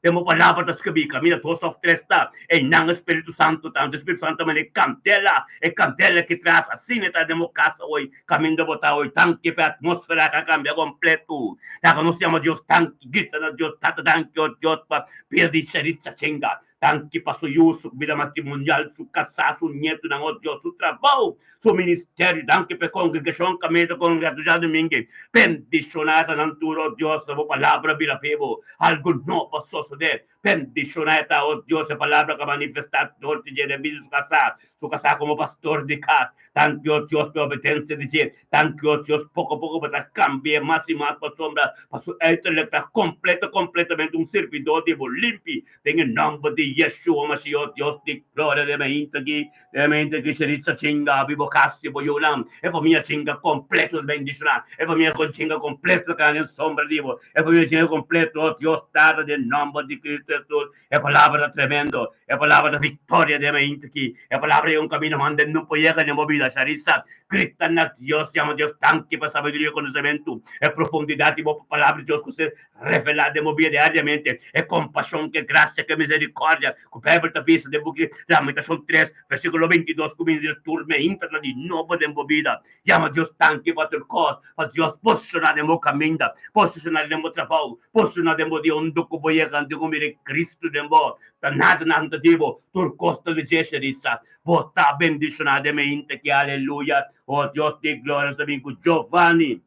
den bo palabra ta skibí, kaminda dos òf tres ta, einan e Spiritu Santu ta. Anto e Spiritu Santu ta manera e kandela, e kandela ki tras asina e ta den bo kas awoi, kaminda bo ta awoi. Danki pa e atmósfera ku a kambia kompletu. Laga nos yama Dios danki, grita na Dios, Tata danki, o Dios, pa bida di Sheritza Chenga. Danki pa su yu, su bida matrimonial, su kasá, su nietunan, o Dios, su trabou, su ministerio. Danki pa e kongregashon ku a meta kongregá tur djadumingu. Bendishoná ta nan tur, o Dios, bo palabra bira bibu. Algu nobo a sosodé. Bendishoná e ta, o Dios, e palabra ku a manifestá dor di dje den bida di su kasá, su kasá komo pastor di kas. Danki, o Dios, pa e obedensia di dje. Danki, o Dios, poko poko bo ta kambi'é mas i mas pasobra pa su uiterlijk ta kompleto kompletamente un sirbidó di bo limpi. Den e nòmber di Yeshua Mashiach, o Dios di gloria, den e mainta aki, den e mainta aki, Sheritza chinga abi bo kas i bo yunan, e famia chinga kompleto ta bendishoná, e famia chinga kompleto ta kana den sombra di bo, e famia chinga kompleto, o Dios Tata, den nòmber di Cristo Hesus. E palabra ta tremendo, e palabra ta victoria den mainta aki, e palabra e un camino hende no por yega den bo bida. Sharissa, grita na Dios, yama Dios danki pa sabiduria i konosementu, e profundidad di bo palabra di Dios ku ser revelá den bo bida diariamente, e kompashon, ku e grasia, ku e misericordia ku Bijbel ta bisa den buki Lamentacion 3, versiculo 22 ku bini Dios tur mainta ta di nobo den bo bida. Yama Dios danki pa tur kos, pa Dios posishoná den bo kaminda, posishoná den bo trabou, posishoná den bo dia unda ku bo yega anto ku mira Kristu den bo. Ta nada nan ta di bo, tur kos ta di dje, Sherissa. Bo ta bendishoná den mainta aki, aleluya. O Dios di gloria, nos ta bin ku Giovanni,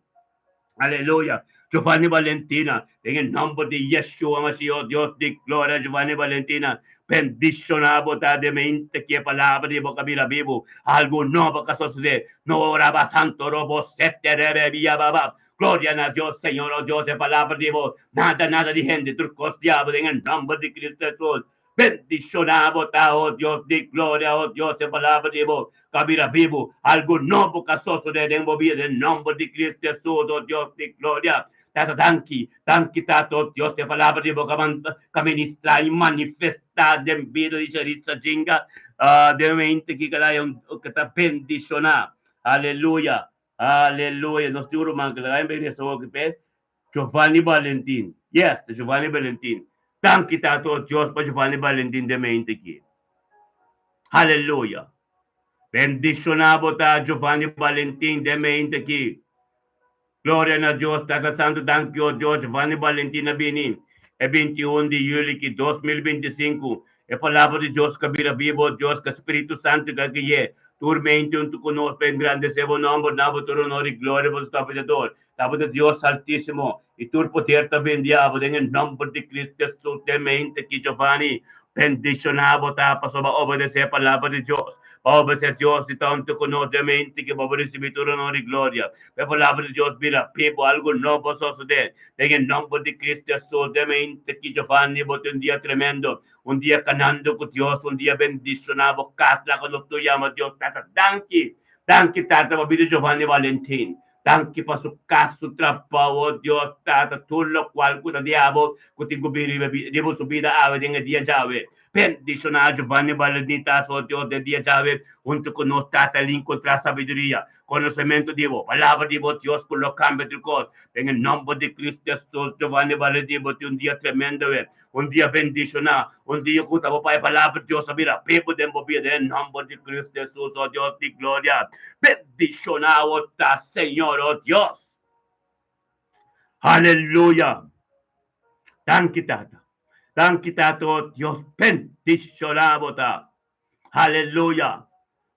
aleluya, Giovanni Valentina, den e nòmber di Yeshua Mashiach, o Dios di gloria, Giovanni Valentina, bendishoná bo ta den mainta aki, e palabra di bo ka bira bibu, algu nobo ka sosodé, no ora ba santo robo sete rebe bia baba. Gloria na Dios, Señor, o Dios, e palabra di bo, nada, nada di hende, tur kos diablo den e nòmber di Cristo Hesus. Bendishoná bo ta, o Dios di gloria, o Dios, e palabra di bo ka bira bibu, algu nobo ka sosodé den bo bida den nòmber di Cristo Hesus, o Dios di gloria. Tata, danki, danki, Tata, o Dios, e palabra di bo ka ministrá i manifestá den bida di Sharissa Jinga, den mente ki ka ta bendishoná. Aleluya. Aleluya nos tin un ruman ku ta bay resa hopi p'e Giovanni Valentin yes ta Giovanni Valentin danki Tato Dios pa Giovanni Valentin den mente aki Aleluya bendiciona bo ta Giovanni Valentin den mente aki Gloria na Dios Tata Santo danki o Dios Giovanni Valentin a bini e 21 di juli ki 2025 E Palabra di Dios ka bira bibu, o Dios, ka Spiritu Santu ka gui'é. Tur mente huntu ku nos pa engrandesé bo nòmber, na bo tur onor i gloria, bo Stabilidador. Ta bo ta Dios Haltísimo, i tur poder ta bin di abo den e nòmber di Kristu Hesus. Den mente ki Giovanni bendishoná bo ta pasobra bo a obedesé e Palabra di Dios. Bo a obedesé Dios i ta huntu ku nos den mente ki bo por risibí tur onor i gloria. Pa e Palabra di Dios bira bibu, algu nobo a sosodé. Den e nòmber di Kristu Hesus, den mente ki Giovanni bo tin un dia tremendo. Un dia kanando ku Dios, un dia bendishoná bo kas laga nos tur yama Dios Tata danki. Danki Tata pa bida Giovanni Valentin. Danki pa su kas, su trabou, oh Dios Tata, tur lokual ku ta di abo ku tin ku bin riba riba su bida awe den e dia djawe. Bendishoná Giovanni Valentin tas, oh Dios, den dia djawe huntu ku nos Tata el inkontrá sabiduria, konosementu di bo, palabra di bo Dios ku lo kambia tur kos. Den e nòmber di Kristu Hesus, Giovanni Valentin bo tin un dia tremendo awe. Un dia bendishoná, un dia ku ta bo pa e palabra di Dios a bira bibu den bo bida den e nòmber di Kristu Hesus, o Dios di gloria. Bendishoná bo ta, Señor, o Dios. Aleluya! Danki, Tata. Danki, Tata, o Dios, bendishoná bo ta. Aleluya!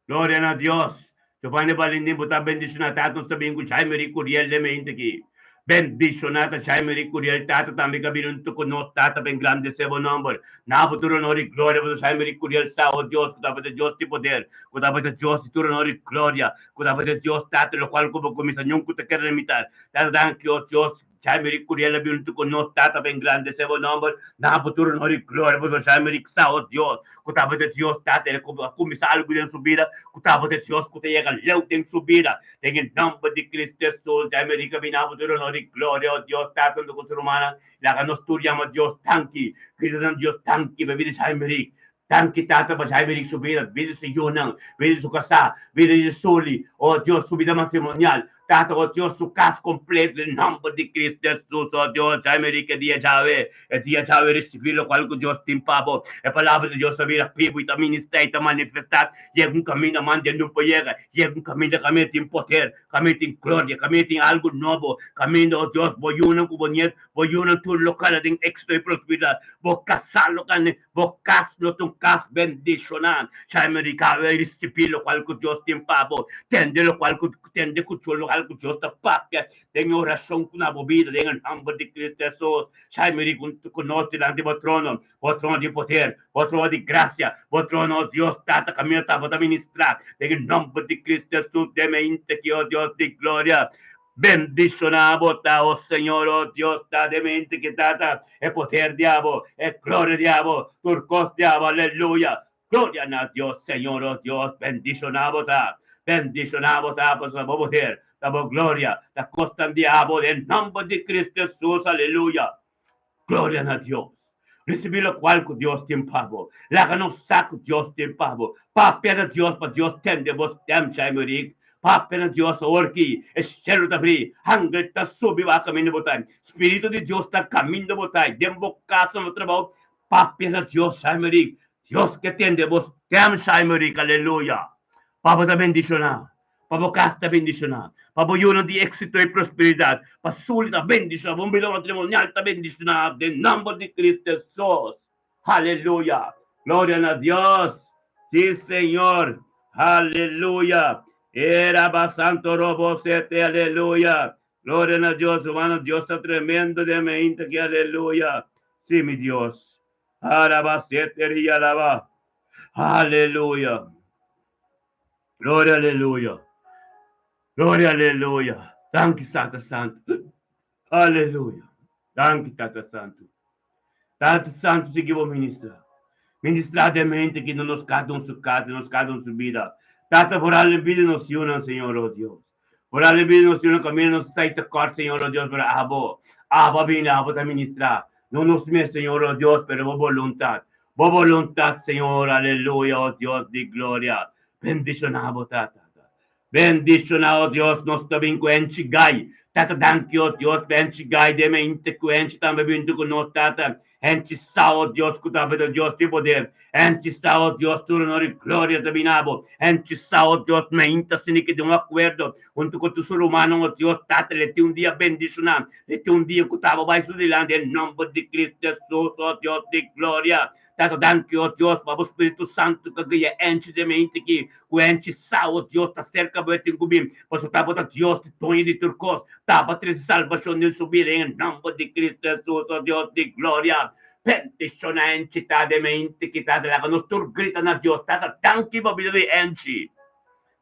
Gloria na Dios! Giovanni Valentin bo ta bendishoná tata nos ta bin ku Jaime Rick Curiel den mente aki. Bendishoná ta Jaime Rick Curiel tata tambe ka bini huntu ku nos tata pa engrandesé bo nòmber. Na bo tur honor i gloria pasobra Jaime Rick Curiel sa o Dios ku tabata Dios di poder ku tabata Dios di tur honor i gloria ku tabata Dios tata lokual ku bo kuminsá niun ku ta kere limitar. Tata danki o Dios. Jaime Rick Curiel a bin huntu ku nos Tata pa engrandesé bo nòmber, na bo tur honor i gloria, pasobra Jaime Rick sa, o Dios, ku tabata Dios Tata, el a kuminsá algu den su bida, ku tabata Dios ku ta yega leu den su bida. Den e nòmber di Cristo Hesus, Jaime Rick a bin na bo tur honor i gloria, o Dios Tata, huntu ku su rumannan, laga nos tur yama Dios danki, grita nan Dios danki pa bida Jaime Rick. Danki Tata pa Jaime Rick su bida, bida di su yunan, bida di su kasá, bida di Suli, oh Dios, su bida matrimonial. Tata, oh Dios, su kas kompleto den nòmber di Cristo Hesus, oh Dios, Jaime Rick e dia djawe, e dia djawe risibí lokual ku Dios tin pa bo. E palabra di Dios a bira bibu i ta ministrá i ta manifestá. Yega un kaminda man den no por yega, yega un kaminda kaminda tin poder, kaminda tin gloria, kaminda tin algu nobo, kaminda, oh Dios, bo yunan ku bo niet, bo yunan tur lo kala den éksito i prosperidat, bo kasá lo kala den. Bo kas lo ta un kas bendishoná. Chai mi rica awe risibí lokual ku Dios tin pa bo. Tende lokual ku tende ku lokual. lokual ku Dios ta papia den e orashon ku na bo bida den e nòmber di Cristo Hesus. Shai mi riku ku nos dilanti bo trono, bo trono di poder, bo trono di grasia, bo trono, o Dios Tata, kaminda tabata ministrá den e nòmber di Cristo Hesus den e inta ki, o Dios di gloria. Bendishoná bo ta, o Señor, o Dios ta den e inta ki, Tata, e poder di abo, e gloria di abo, tur kos di abo, aleluya. Gloria na Dios, Señor, o Dios, bendishoná bo ta, bendishoná bo ta, pasobra bo poder ta bo gloria, ta kosnan di abo den nòmber di Cristo Hesus, aleluya. Gloria na Dios. Risibí lokual ku Dios tin pa bo. Laga nos sa ku Dios tin pa bo. Papia na Dios pa Dios tende bo stèm, Jaime Rick. Papia na Dios awor ki e shelu ta brí, angel ta subi wak kaminda bo ta. Spiritu di Dios ta kaminda bo ta. Den bo kas, na bo trabou, papia na Dios, Jaime Rick. Dios ke tende bo stèm, Jaime Rick. Aleluya. Pa bo ta bendishoná. Pa bo kas ta bendishoná, pa bo yunan tin éksito i prosperidat, pa Suli ta bendishoná, pa bo bida matrimonial ta bendishoná den nòmber di Cristo Hesus. Aleluya! Gloria na Dios! Sí, Señor! Aleluya! Era ba santo robo sete, aleluya! Gloria na Dios, hermano, Dios ta tremendo den mainta aki, aleluya! Sí, mi Dios. Araba sete rialaba. Aleluya! Gloria aleluya. Gloria aleluya. Danki Tata Santu. Aleluya. Danki Tata Santu. Tata Santu sigui bo ministra. Ministra den mente ki na nos kada un su kas, nos kada un su bida. Tata foral den bida nos yunan, Señor, oh Dios. Foral den bida nos yunan kaminda nos sai ta kort, Señor, oh Dios, pero abo, abo a bini, abo ta ministra. No nos mes, Señor, oh Dios, pero bo boluntat. Bo boluntat, Señor, aleluya, oh Dios di gloria. Bendiciona bo Tata. Bendiciona, oh Dios, nos ta bin cu enchi gai. Tata, danki, oh Dios, pa enchi gai den me inte cu enchi tambe bintu cu nos, Tata. Enchi sa, oh Dios, cu ta bida Dios di poder. Enchi sa, oh Dios, tur honor y gloria ta bin abo. Enchi sa, oh Dios, me inta sini ki den un acuerdo hunto cu tur su rumannan, oh Dios, Tata, le tin un dia bendiciona. Le tin un dia cu ta abo bai su dilanti en nomber di Cristo Jesus, oh Dios di gloria. Tata danki, o Dios, pa bo Spiritu Santu ka guia enchi den mi henter ki, ku enchi sa, o Dios, ta serka bo e tin ku bin, pasobra ta bo ta Dios di doño di tur kos, ta bo trese salbashon den su bida den e nòmber di Kristu Hesus, o Dios di gloria. Bendishona enchi ta den mi henter ki, Tata, laga nos tur grita na Dios, Tata, danki pa bida di enchi.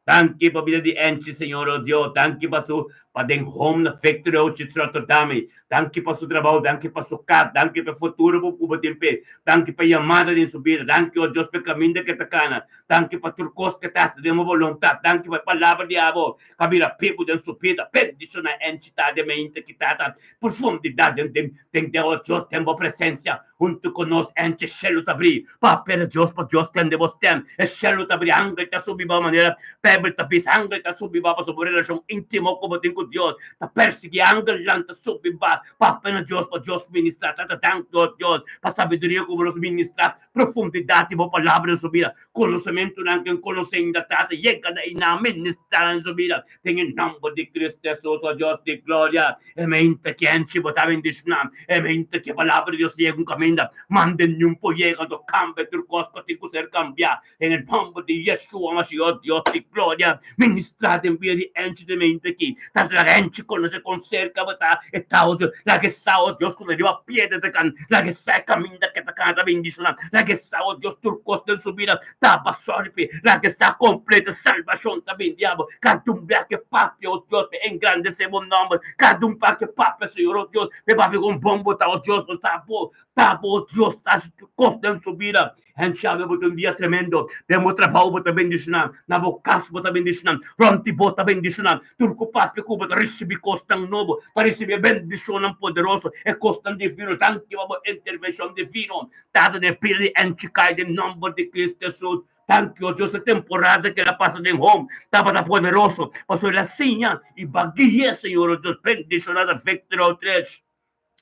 Danki pa bida di Angie, Señor, oh Dios. Danki pa su pa den home na Victory Ochi Rotterdam. Danki pa su trabou, danki pa su kas, danki pa e futuro ku ku bo tin p'e. Danki pa e yamada den su bida. Danki, oh Dios, pa e kaminda ke ta kana. Danki pa tur kos ke ta hasi den bo boluntat. Danki pa e palabra di abo ka bira pibu den su bida. Bendishona Angie ta den mente ki tata profundidad den den den den, oh Dios, den bo presensia. Huntu ku nos enchi e shelu ta bri. Papia na Dios pa Dios tende bo stem. E shelu ta bri, angel ta subi bo manera Bijbel ta bisa. Angel ta subi bo pasobra bo relashon intimo ku bo tin ku Dios ta persigi. Angelnan ta subi ba. Papia na Dios pa Dios ministra. Tata danki, o Dios, pa sabiduria ku bo nos ministra, profundidat di bo palabra den su bida, konosementunan ku e konosé inda. Tata, yega na einan, ministra den su bida. Den e nomber di Cristo Jesus, o Dios di gloria, e mente ki enchi bo ta bendiciona, e mente ki e palabra di Dios yega un caminda, manda niun por yega, anto cambia tur cos cu tin cu ser cambia, den e nomber di Yeshua Mashiach, o Dios di gloria, ministra den bida di enchi den mente ki, ta laga enchi conoce con cerca bo ta, e ta, o Dios, laga e sa, o Dios, cu ta riba piedra ta can, laga e sa e caminda ke ta cana ta bendiciona, laga e sa, o Dios, tur cos den su bida, Taba sorry laga sa completo salvacion ta bin di abo cada un bia ke papia oh Dios pe engrandece bo nomber cada un pa ke papia Señor oh Dios pe papia con bon bo ta oh Dios bo ta bo ta bo oh Dios ta haci tur cos den su bida hende awe bo ta un dia tremendo den bo trabao bo ta bendiciona na bo cas bo ta bendiciona rond di bo ta bendiciona Tur ku papia ku bo ta risibi kosnan nobo, ta risibi e bendishonnan poderoso, e kosnan divino. Danki pa bo intervenshon divino, Tata den pida di enchi kai den nòmber di Kristu Hesus. Danki, o Dios, e temporada ku el a pasa den home tabata poderoso, pasobra el a siña i ba gui'é, Señor, o Dios. Bendishoná ta Victory Outreach,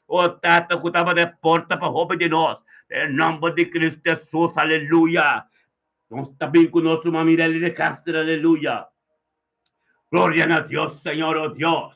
o Tata, ku tabata e porta pa hopi di nos. Den nòmber di Kristu Hesus, aleluya. Nos ta bin ku nos ruman Mirelli de Castro, aleluya. Gloria na Dios, Señor, oh Dios.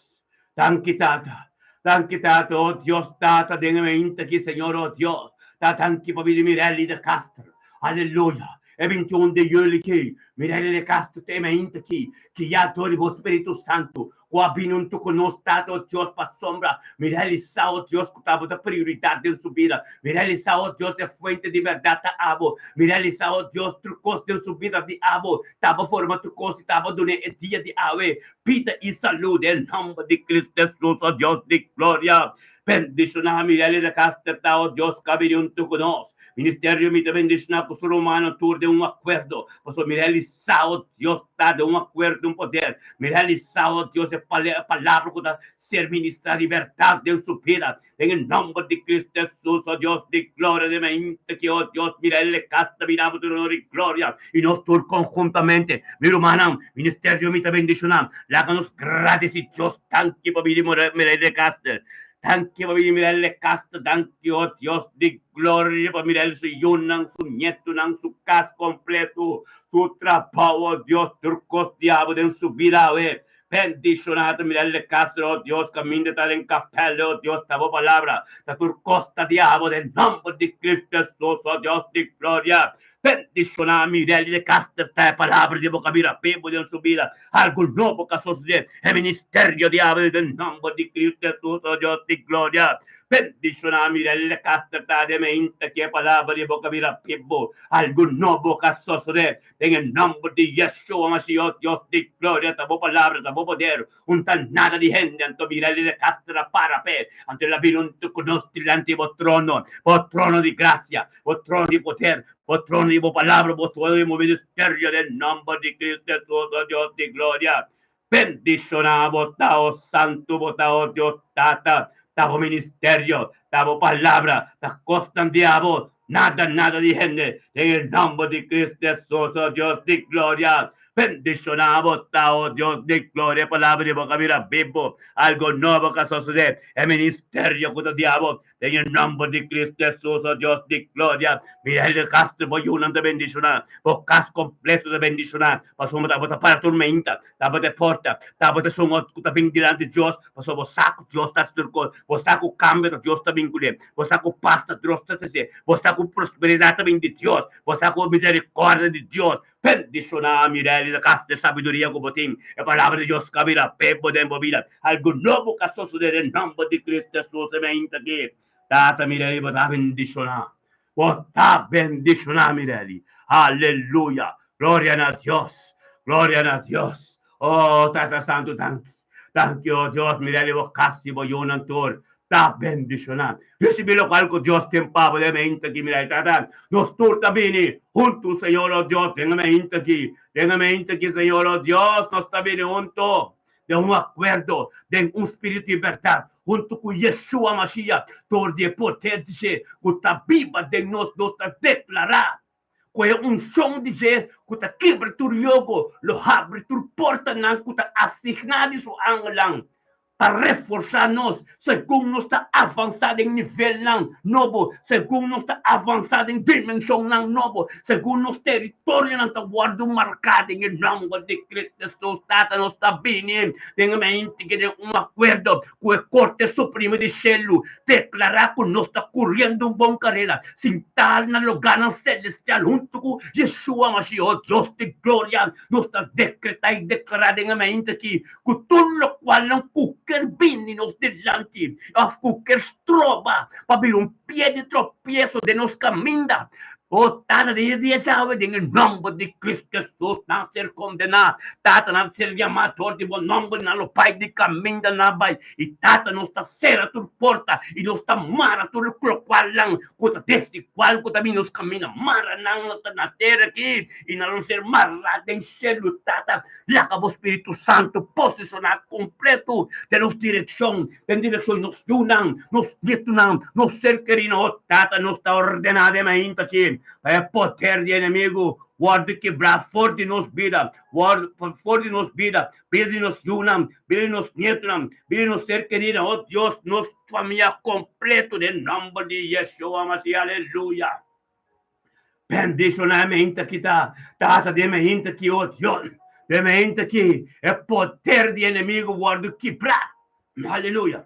Danki, Tata. Danki, Tata, oh Dios, Tata, den e mainta aki, Señor, oh Dios. Ta danki pa bida Mirelli de Castro. Aleluya. E 21 di juli ki, Mirelli de Castro ta e mainta aki, guiá dor di bo Spiritu Santu. ku a bini huntu ku nos, Tata, o Dios, pasobra mi realisá, o Dios, ku ta bo ta prioridat den su bida. Mi realisá, o Dios, e fuente di bèrdat ta abo. Mi realisá, o Dios, tur kos den su bida di abo. Ta bo forma tur kos i ta bo dun'é e dia di awe bida i salú den nòmber di Cristo Hesus, o Dios di gloria. Bendishoná mi Relly de Caster ta, o Dios, ku a bini huntu ku nos. Ministerio mi ta bendishoná ku su rumannan tur den un akuerdo, pasobra mi realisá, o Dios, ta den un akuerdo un poder. Mi realisá, o Dios, e palabra ku ta ser ministrá di bèrdat den su bida. Den e nòmber di Cristo Hesus, o Dios di gloria, den mente ki, o Dios, mira el kas ta bira bo tur honor i gloria, i nos tur konhuntamente, mi rumannan, ministerio mi ta bendishoná. Laga nos gradisí Dios. Danki pa bini mira el de Caster. Danki pa bini mira el de Caster. Danki, o Dios di gloria, pa mira el su yunan, su nietunan, su kas kompleto, su trabou, o Dios, tur kos di abo den su bida awe. Bendishoná ta mira el de Castro, oh Dios, kaminda ta den kapèl, oh Dios, ta bo palabra, ta tur kos ta di abo den nòmber di Cristo Hesus, oh Dios di gloria. Bendishoná Mirelli de Castro, ta e palabra di bo kabira bibu den su bida, algu nobo ka sosodé, e ministerio di abo den nòmber di Cristo Hesus, oh Dios di gloria. Bendishoná Mirelli de Castro, ta den meinta ki e palabra di bo kabira bibu, algu nobo ka sosodé, Den e nomber di Yeshua Mashiach, Dios di gloria, ta bo palabra, ta bo poder. Un ta nada di hende, anto mira el desastre a para p'e. Anto el a bini huntu ku nos dilanti bo trono, bo trono di grasia, bo trono di poder, bo trono di bo palabra, bo trono di bo ministerio, den nomber di Cristo Hesus, o Dios di gloria. Bendishoná bo ta, o Santu, bo ta, o Dios Tata, ta bo ministerio, ta bo palabra, ta kosnan di abo, nada, nada di hende, den e nòmber di Cristo Hesus, o Dios di gloria. Bendishoná bo ta, o Dios di gloria, e palabra di bo ka bira bibu, algo nobo ka sosodé, e ministerio ku ta di abo, Den e nomber di Cristo Jesus, o Dios di gloria, mira hende Castro, bo yunan ta bendiciona, bo cas completo ta bendiciona, pasobra bo ta para tur meinta, ta bo ta e porta, ta bo ta esun cu ta bin dilanti Dios, pasobra bo sa cu Dios ta haci tur cos, bo sa cu cambio ta Dios ta bin cune, bo sa cu pas ta Dios ta trece, bo sa cu prosperidad ta bin di Dios, bo sa cu misericordia di Dios. Bendiciona Mirelli na cas de sabiduria cu bo tin. E palabra di Dios ca bira pebo den bo bida. Algo nobo ca sosode den nomber di Cristo Jesus e meinta aki. Tata Mirelli bo ta bendiciona. Bo ta bendiciona Mirelli. Aleluya. Gloria na Dios. Gloria na Dios. Oh Tata Santo danki. Danki oh Dios Mirelli bo cas y bo yunan tur. Ta bendishoná. Risibí lokual ku Dios tin pa bo den mente aki. Mira, e trata, nos tur ta bini huntu, Señor, o Dios, den e mente aki. Den e mente aki, Señor, o Dios, nos ta bini huntu den un akuerdo, den un spiritu di bèrdat, huntu ku Yeshua Mashiach, dor di e poder di dje ku ta biba den nos, nos ta deklará ku e unshon di dje ku ta kibra tur yogo lo habri tur portanan ku ta asigná di su angelnan pa reforsá nos segun nos ta avansá den nivelnan nobo, segun nos ta avansá den dimenshonnan nobo, segun nos teritorionan ta wòrdu marká den e nòmber di Cristo Hesus. Tata, nos ta bini den e mente ki den un akuerdo ku e Korte Supremo di Shelu deklará ku nos ta kuriendo un bon karera, sintá na lugánan selestial huntu ku Yeshua Mashiach, Dios di gloria. Nos ta dekretá i deklará den e mente aki ku tur lokualnan ku ker bini nos dilanti òf ku ker stroba pa bira un pie di tropieso den nos kaminda, O Tata, den e dia djawe, den e nòmber di Kristu Hesus, nan ser kondená. Tata, nan ser yamá dor di bo nòmber, nan lo bai di kaminda nan bai. I Tata, nos ta sera tur porta i nos ta mara tur lokualnan ku ta desigual ku ta bini nos kaminda. Mara nan na tera aki i nan lo ser mará den shelu. Tata, Laga bo Spiritu Santu posishoná kompletu den nos direkshon, den direkshon di nos yunan, nos nietunan, nos ser kerínan. O Tata, nos ta ordená den mainta aki pa e poder di enemigu wòrdu kibrá for di nos bida, wòrdu for di nos bida, bida di nos yunan, bida di nos nietunan, bida di nos ser kerínan. O Dios, nos famia kompletu den nòmber di Yeshua Mashiach. Aleluya! Bendiciona e mente aki ta Tata den e mente aki, oh Dios, den e mente aki e poder di enemigo wordo kibra. Aleluya.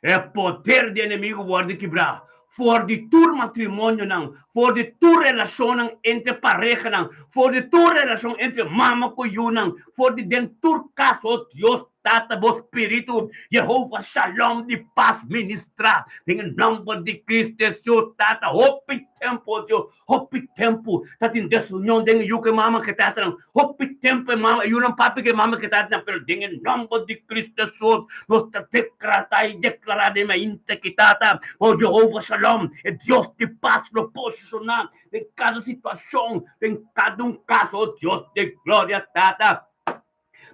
E poder di enemigo wordo kibra for di tur matrimonionan, for di tur relacionnan entre parehanan, for di tur relacion entre mama cu yunan, for di den tur cas, oh Dios. Tata, bo Spiritu, Jehovah Shalom di pas ministrá den e nòmber di Cristo Hesus, Tata. Hopi tempu, Dios, hopi tempu ta tin desunion den e yu ku e mama ku e tatanan. Hopi tempu e mama, e yunan papia ku e mama ku e tatanan, pero den e nòmber di Cristo Hesus nos ta dekratá i deklará den mainta ki, Tata, bo Jehovah Shalom, e Dios di pas lo posishoná den kada situashon, den kada un kaso, o Dios di gloria, Tata.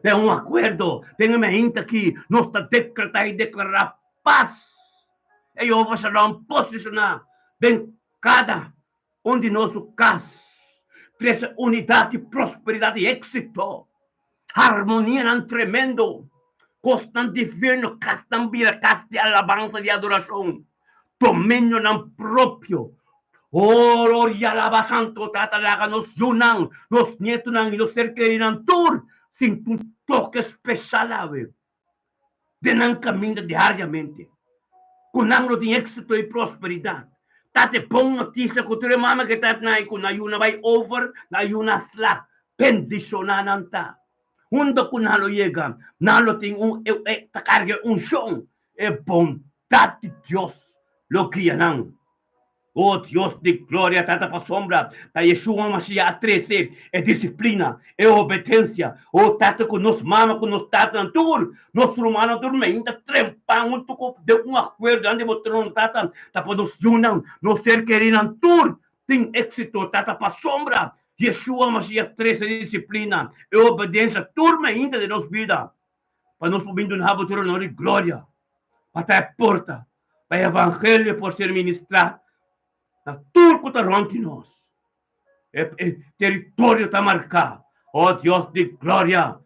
Den un akuerdo, den e mainta aki, nos ta dekretá i deklará pas. E Yehova Shalom posishoná den kada un di nos su kas, trese unidat i prosperidat i éksito, harmonianan tremendo, kosnan divino, kasnan bira kas di alabansa di adorashon, dominionan propio. Oro i alaba Santo Tata laga nos yunan, nos nietunan i nos ser kerinan tur sinti un toke speshal awe den nan kaminda diariamente. Ku nan lo tin éksito i prosperidat. Tata e bon notisia ku tur e mama ke ta na ku nan yuna bai over, nan yuna slag. Bendishoná nan ta. Unda ku nan lo yega, nan lo tin un ta karga e unshon E bondat di Dios lo guia nan. O Dios di gloria, Tata pasobra ta Yeshua Mashiach a trese e disiplina, e obedensia. O Tata, ku nos mama, ku nos tatanan, tur nos rumannan tur meinta trempa huntu ku den un akuerdo dilanti di bo trono, Tata, ta pa nos yunan, nos ser kerinan tur tin éksito, Tata, pasobra Yeshua Mashiach trese e disiplina, e obedensia tur meinta den nos bida. Pa nos por bin duna bo tur honor i gloria, pa ta e porta pa e evangelio por ser ministrá na tur ku ta rònt di nos. E teritorio ta marká. O Dios di gloria,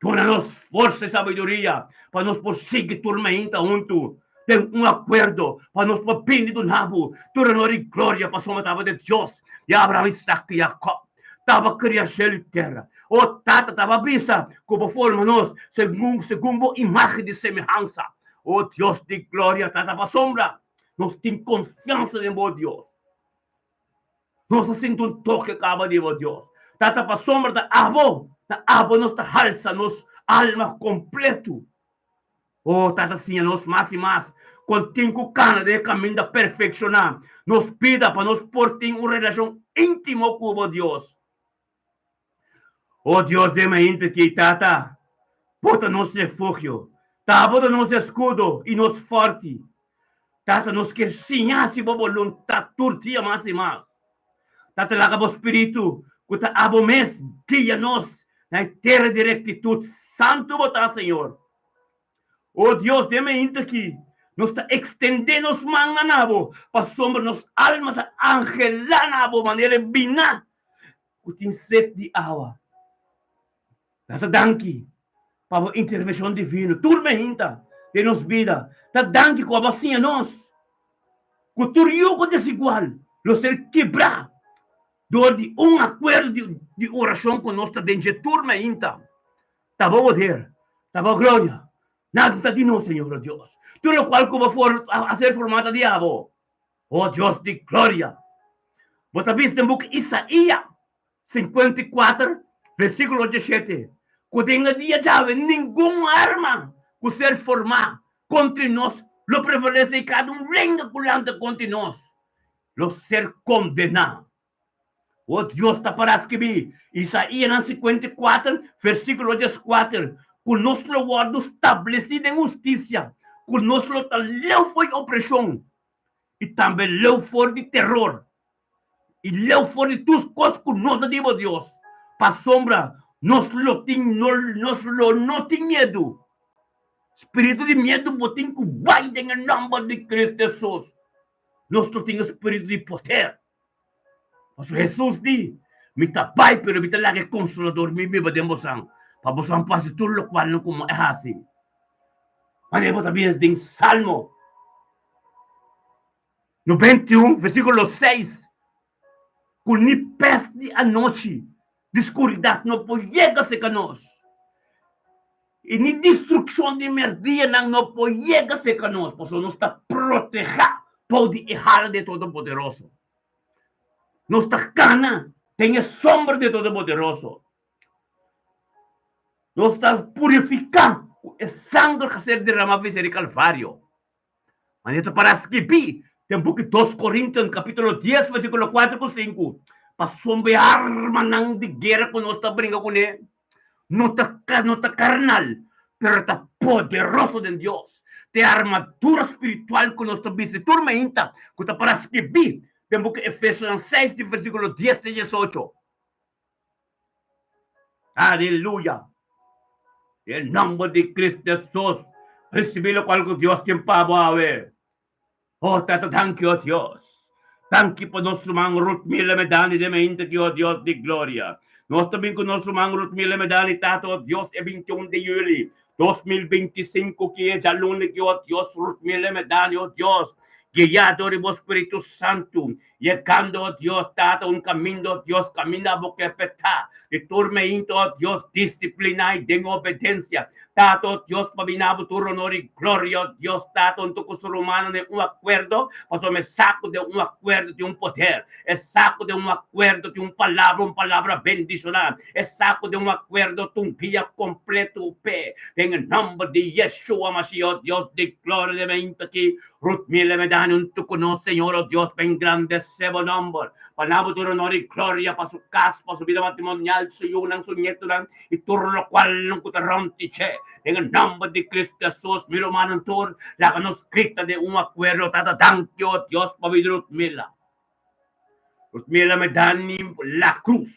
duna nos forsa i sabiduria pa nos por sigui tur mainta huntu den un akuerdo pa nos por bini duna bo tur honor i gloria, pasobra bo tabata e Dios di Abraham, Isaac i Jacob. Taba kria shelu i tera. O Tata taba bisa ku bo forma nos segun segun bo imágen di semehansa. O Dios di gloria, Tata pasobra nos tin konfiansa den bo, Dios. Nos a sinti un toke kaba di bo, Dios. Tata pasobra ta abo, ta abo nos ta halsa nos alma kompletu. O Tata siña nos mas i mas kon tin ku kana den e kaminda perfekshoná nos bida pa nos por tin un relashon íntimo ku bo, Dios. O Dios den mainta ki, Tata, bo ta nos refugio, ta bo ta nos eskudo i nos fòrti. Tata, nos kier siña hasi bo boluntat tur dia mas i mas. Tata, laga bo spiritu ku ta abo mes guia nos na e tera di rektitut. Santu bo ta, Señor. O Dios, den mainta aki nos ta ekstendé nos mannan na bo, pasobra nos alma ta anhelá na bo manera e biná ku tin set di awa. Tata danki pa bo intervenshon divino tur mainta den nos bida. Ta danki ku abo a siña nos ku tur yugo desigual lo ser kibrá dor di un akuerdo di orashon ku nos ta den dje tur mainta. Ta bo poder, ta bo gloria. Nada ta di nos, Señor, o Dios. Tur lokual ku bo for a ser formá ta di abo, o Dios di gloria. Bo ta bisa den buki Isaia 54, versíkulo 17, ku den e dia djawe ningun arma ku ser formá kontra nos lo prevalesé i kada un lenga ku lanta kontra nos lo ser kondená. O Dios ta para skibí Isaíanan 54, versíkulo 14, ku nos lo wòrdu stablesí den hustisia, ku nos lo ta leu for di opreshon i tambe leu for di teror i leu for di tur kos ku no ta di bo Dios, pasobra nos lo tin nos lo no tin miedu. Spiritu di miedu bo tin ku bai den e nòmber di Cristo Hesus. Nos lo tin e spiritu di poder. Pasobra Hesus di, Mi ta bai, pero mi ta laga e Konsolador mi biba den bosan, pa bosan por hasi tur lokual nan komo e hasi. Manera bo ta bies den Salmo 91, versíkulo 6, ku ni pes di anochi di skuridat no por yega serka nos, i ni destrukshon di merdianan no por yega serka nos, pasobra nos ta protehá bou di e hala di e Todopoderoso. Nos ta kana den e sombra di e Todopoderoso. Nos ta purifiká. Ku e sanger ku a ser derramá vese di Kalvario. Manera ta pará skibí den buki Dos Korintionan kapítulo dies versíkulo kuater ku sinku, Pasobra e armanan di guera ku nos ta bringa kuné no ta no ta karnal, pero ta poderoso den Dios. Ta e armadura spiritual ku nos ta bisti tur mainta ku ta pará skibí den buki Efesonan seis di versíkulo dies te diesocho. Aleluya! Den nomber di Cristo Jesus, ricibi locual cu Dios tin pa bo awe. Oh Tata, danki, oh Dios. Danki pa nos ruman Ruth Miller Medani den mainta aki, oh Dios di gloria. Nos ta bin cu nos ruman Ruth Miller Medani, Tata, oh Dios, e 21 di juli 2025 ki e djaluna aki, oh Dios, Ruth Miller Medani, oh Dios, guia dor di bo Spiritu Santu, Yegando, oh Dios, Tata, un kaminda, oh Dios, kaminda bo ke petá. Di tur meinta, oh Dios, disipliná i den obedensia. Tata, oh Dios, pa bina bo tur honor i gloria, oh Dios, Tata, huntu ku su rumannan den un akuerdo, pasobra e sa ku den un akuerdo tin un poder. E sa ku den un akuerdo tin un palabra, un palabra bendishoná. E sa ku den un akuerdo tin un guia kompleto p'e. Den e nòmber di Yeshua Mashiach, oh Dios di gloria, den meinta aki, Ruth Miller me dani un tuku nos Señor oh Dios pa engrandece bo nomber, pa na bo tur honor y gloria pa su cas, pa su bida matrimonial, su yunan, su nietonan y tur locualnan cu ta rond di dje. Den e nomber di Cristo Jesus, mi rumannan tur, laga nos grita den un acuerdo, Tata danki oh Dios pa bida Ruth Miller. Ruth Miller me dani la cruz.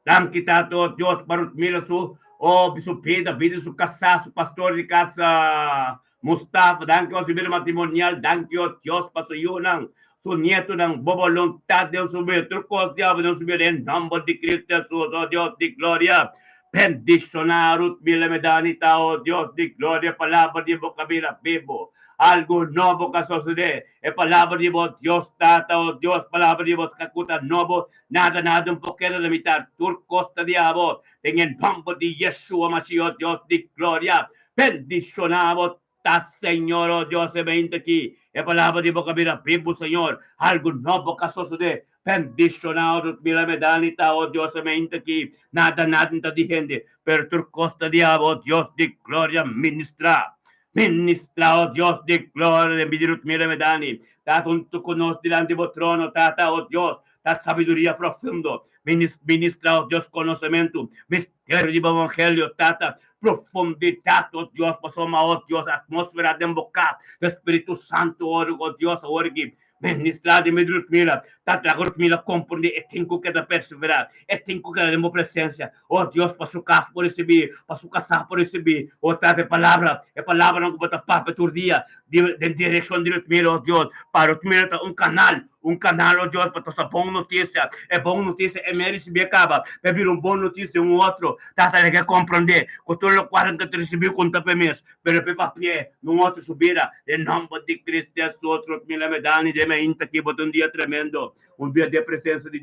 Danki Tata oh Dios pa Ruth Miller su oh su bida, bida di su casá, su pastor di casa Mustafa, danki pa su bida matrimonial, danki oh Dios pa su yunan, su nietonan, bo boluntad den su bida, tur cos diablo den su bida den nomber di Cristo Jesus oh Dios di gloria. Bendiciona Ruth Miller Medani ta oh Dios di gloria palabra di bo cabira bibo. Algu nobo ka sosode, e palabra di bo Dios Tata oh Dios palabra di bo cu ta nobo. Nada nada un por keda limitar tur kos ta di abo den e nomber di Yeshua Mashiach Dios di gloria bendiciona bo ta Señor oh Dios e beinta aki e palabra di bo ka bira bibu Señor algo nobo ka sosode bendiciona oh mira me dani ta oh Dios e beinta aki nada nada ta di hende pero tur kos ta di abo Dios di gloria ministra ministra oh Dios di gloria den bida di mira me dani ta hunto ku nos dilanti bo trono Tata oh Dios Ta sabiduria profundo, ministra, oh Dios, konosementu, misterio di bo evangelio, Tata, profundidat, oh Dios, pasobra, oh Dios, atmósfera den bo kas, e Spiritu Santu, oh Dios, awor aki, ministra den medio di Rutmila, Tata, laga Rutmila komprendé e tin ku keda perseverá, e tin ku keda den bo presensia, oh Dios, pa su kas por risibí, pa su kasá por risibí, oh Tata, e palabra, e palabranan ku bo ta papia tur dia, den direkshon di Rutmila, oh Dios, pa Rutmila ta un kanal, Un kanal, oh Dios, pa tosa bon notisia. E bon notisia e mei risibí kaba, pa e bira un bon notisia un otro. Tata lege komprondé ku tur lokual nan ka ta risibí konta pa e mes, pero pa e papi'é na un otro su bida. Den nòmber di Cristo Hesus, rot mi lame dani den mi ainta aki, bo ta un dia tremendo, un dia den presensia di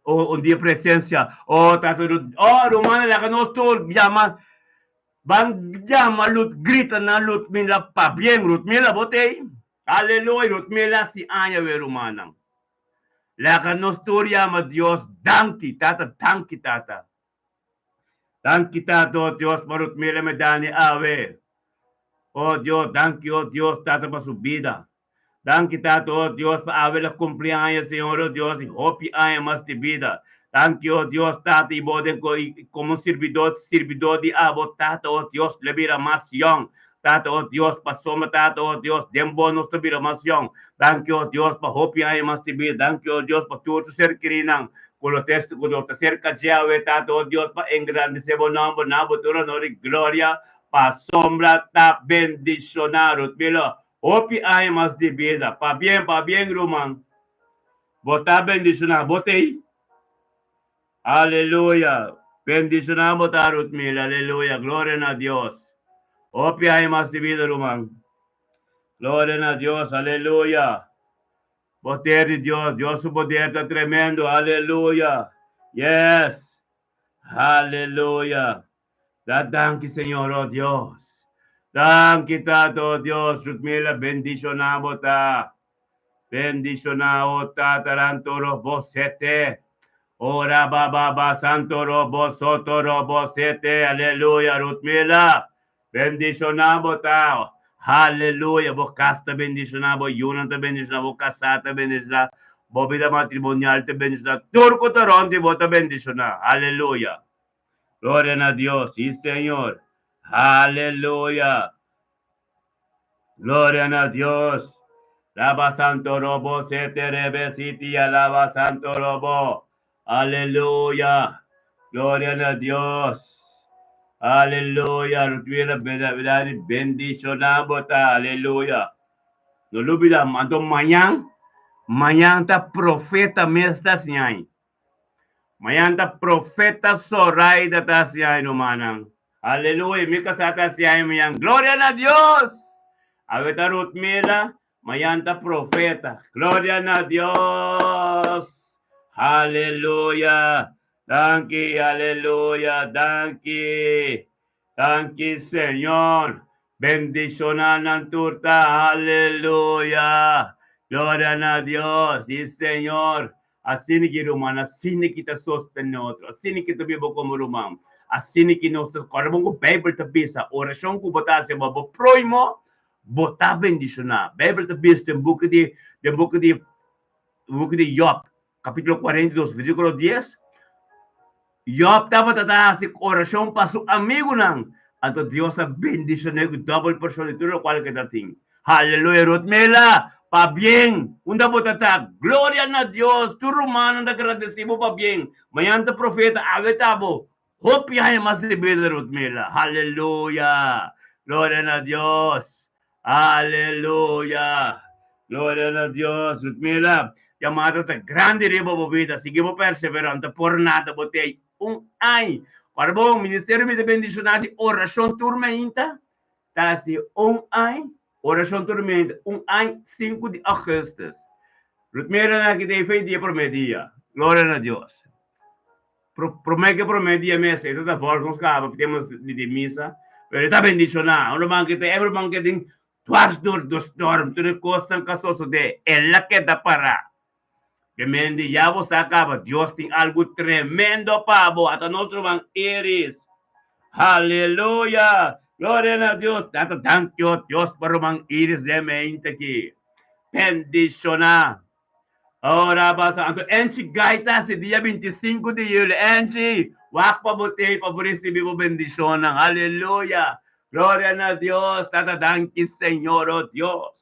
Oh, un dia presensia. Oh, tata, oh, rumannan, laga nos tur yama. Ban yama Lut, grita na Lut, mira pabien, Rut, mira bo t'ei. Aleluya Rutmila si aña we rumannan. Laga nos tur yama Dios danki tata danki tata. Danki tata oh Dios pa Rutmila me dani awe. Oh Dios danki oh Dios tata pa su bida. Danki tata oh Dios pa awe la cumpli aña Señor oh Dios y hopi aña mas di bida. Danki oh Dios tata y bo den como sirbidor sirbidor di abo tata oh Dios le bira mas yong. Tata, oh Dios, pasobra, Tata, oh Dios, den Bo nos ta bira mas yòn. Danki, oh Dios, pa hopi aña mas di bida. Danki, oh Dios, pa tur su ser kerinan ku lo ta ku lo ta serka dje awe, Tata, oh Dios, pa engrandesé Bo nòmber na Bo tur honor i gloria, pasobra ta bendishoná Rutmilo hopi aña mas di bida. Pabien, pabien, ruman. Bo ta bendishoná. Bo t'ei? Aleluya! Bendiciona bo ta Ruthmil, aleluya, gloria na Dios. Hopi aña mas di bida ruman. Gloria na Dios, aleluya. Poder di Dios, Dios su poder ta tremendo, aleluya. Yes. Aleluya. Da danki Señor, oh Dios. Danki Tata, oh Dios, Ruthmila bendiciona bo ta. Bendiciona, oh Tata, rantoro bo sete. Ora ba ba ba santo robo soto robo sete. Aleluya. Rutmila. Bendishoná bo ta. Aleluya. Bo kas ta bendishoná, bo yunan ta bendishoná, bo kasá ta bendishoná, bo bida matrimonial ta bendishoná. Tur ku ta rònt di bo ta bendishoná. Aleluya. Gloria na Dios. Sí, Señor. Aleluya. Gloria na Dios. Laba Santo Robo, sete rebe siti, alaba Santo Robo. Aleluya. Gloria na Dios. Aleluya. Rutmila bendishoná bo ta. Aleluya. No lubidá, anto mañan, mañan ta profeta mes ta siñai. Mañan ta profeta Zoraida ta siñai, rumannan. Aleluya. Mi kasá ta siñai mañan. Gloria na Dios. Awe ta Rutmila, Mañan ta profeta. Gloria na Dios. Aleluya. Danki, aleluya. Danki. Danki, Señor. Bendiciona nan tur ta. Aleluya. Gloria na Dios. Sí, Señor. Asina ki ruman, asina ki ta sostené otro, asina ki ta biba komo ruman, asina ki nos ta kòrda bon ku Beibel ta bisa, orashon ku bo ta hasi pa bo próhimo, Bo ta bendishoná. Beibel ta bisa den buki di den buki di buki di Job, kapítulo 42, versíkulo 10, Job tabata ta hasi orashon pa su amigunan, anto Dios a bendishon'é ku dòbel porshon di tur lokual ku e ta tin. Haleluya! Rutmila, pabien! Unda bo ta ta? Gloria na Dios! Tur rumannan ta gradesí bo pabien. Mañana ta profeta, awe ta bo. Hopi aña mas di bida Rutmila. Haleluya! Gloria na Dios! Haleluya! Gloria na Dios! Rutmila, yamada ta grandi riba bo bida. Sigui bo perseverá, no ta por nada bo tei un aña. Ora bon, ministerio mi ta bendishoná di orashon tur mainta. Ta hasi un aña, orashon tur mainta, un aña sinku di augustus. Rutmila na ki ta e fe dia promé dia. Gloria na Dios! Promé ke promé dia mes e ta ta fòrs nos kaba tema di misa, pero e ta bendishoná. Un ruman ke ta e ruman ke tin dwars dor do storm tur e kosnan ka sosodé, el a keda pará. Tremendo, ya bo sa kaba, Dios tin algu tremendo pa bo. Ata nos ruman Iris. Haleluya! Gloria na Dios. Tata danki o Dios pa ruman Iris den mente aki. Bendishoná. Ora basa anto Enchi gaita hasi dia 25 di juli. Enchi, wak pa bo tei pa bo risibi bo bendishonnan. Aleluya! Gloria na Dios. Tata danki Señor, oh Dios.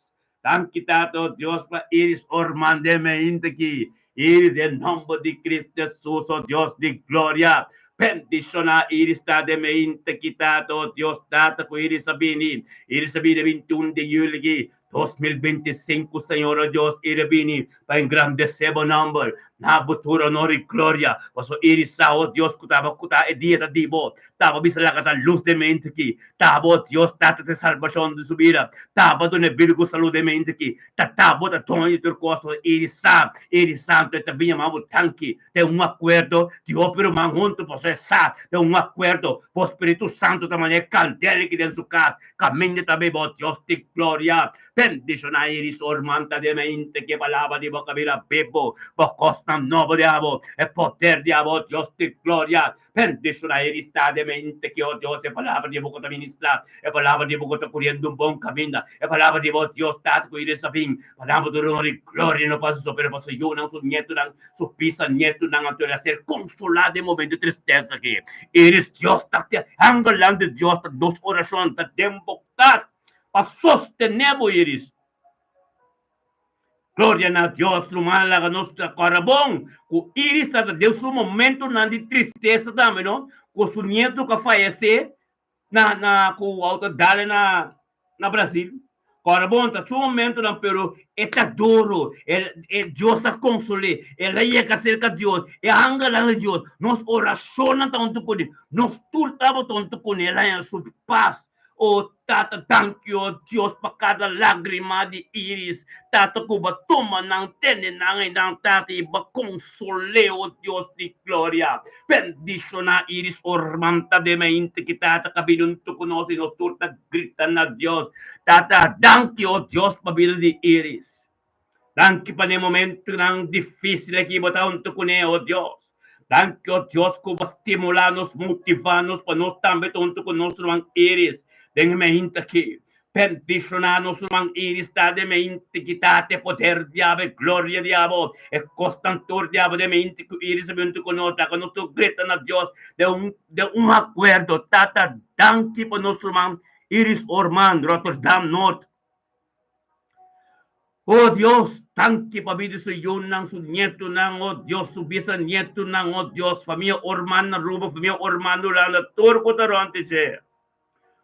Danki Tata, oh Dios pa Iris Orman den meinte aki. Iris den nomber di Cristo Jesus, oh Dios di gloria. Bendishona Iris ta den meinte aki Tata, oh Dios. Tata ku Iris a bini. Iris a bini 21 di juli aki. 2025 Señor o Dios ira bini pa engrandece bo nomber na bo tur honor y gloria paso iri sa o Dios cu taba cu ta e dia ta di bo taba bisa laga ta luz den mente aki taba o Dios tata ta e salbacion di su bida taba duna e bida cu salud den mente aki ta tabo ta doño di tur cos paso iri sa iri santo e ta bin yama bo tanki den un acuerdo di hopi ruman hunto paso e sa den un acuerdo bo Spiritu Santo ta manda e candela aki den su cas Caminda ta beba, oh Dios di gloria. Bendiciona Iris Ormanta de mente ke palabra di bo cabira bebo, bo cosnan nobo di abo, e poder di abo, oh Dios di gloria. Bendiciona Iris ta de mente ke, oh Dios, e palabra di bo cu ta ministra, e palabra di bo cu ta curiendo un bon caminda, e palabra di bo, oh Dios, Tata, cu Iris a bin pa dabo tur honor y gloria, no pa su so, pero pa su yunan, su nietonan, Su bisanietonan anto el a ser consolá den momento di tristesa aki. Iris, Dios ta te angelnan di Dios ta nos oracion ta den bo cas pa sostené bo, Iris. Gloria na Dios, ruman, laga nos ta corda bon cu Iris ta den su momentonan di tristesa tambe, no? Cu su nieto cu a fayece na na ku auto dale na na Brasil. Kòrda bon, ta su momentonan, pero e ta duro. E e Dios a konsol'é. El a yega serka Dios. E angelnan di Dios. Nos orashonnan ta huntu kuné. Nos tur tabata huntu kuné. El a haña su pas. O Tata, danki, o Dios, pa kada lágrima di Iris. Tata, ku bo a tuma nan, tene nan einan, Tata, i bo a konsol'é, o Dios di gloria. Bendiciona Iris Orman ta den mente ki Tata ka bini hunto ku nos i nos tur ta grita na Dios, Tata, danki o Dios pa bida di Iris. Danki pa den momentonan dificil aki bo ta hunto kuné o Dios. Danki, o Dios, ku bo stimulá nos, motivá nos pa nos tambe ta huntu ku nos ruman Iris den e meinta aki. Bendishoná nos ruman Iris ta den meinta ki ta te poder di abo, e gloria di abo, e kosnan tur di abo den meinta ku Iris a bin huntu ku nos. Laga nos tur grita na Dios den un den un akuerdo. Tata, danki pa nos ruman Iris Orman, Rotterdam Noord. O Dios, danki pa bida su yunan, su nietunan, o Dios, su bisanietunan, o Dios, famia Orman na Aruba, famia Orman Hulanda, tur ku ta rònt di dje.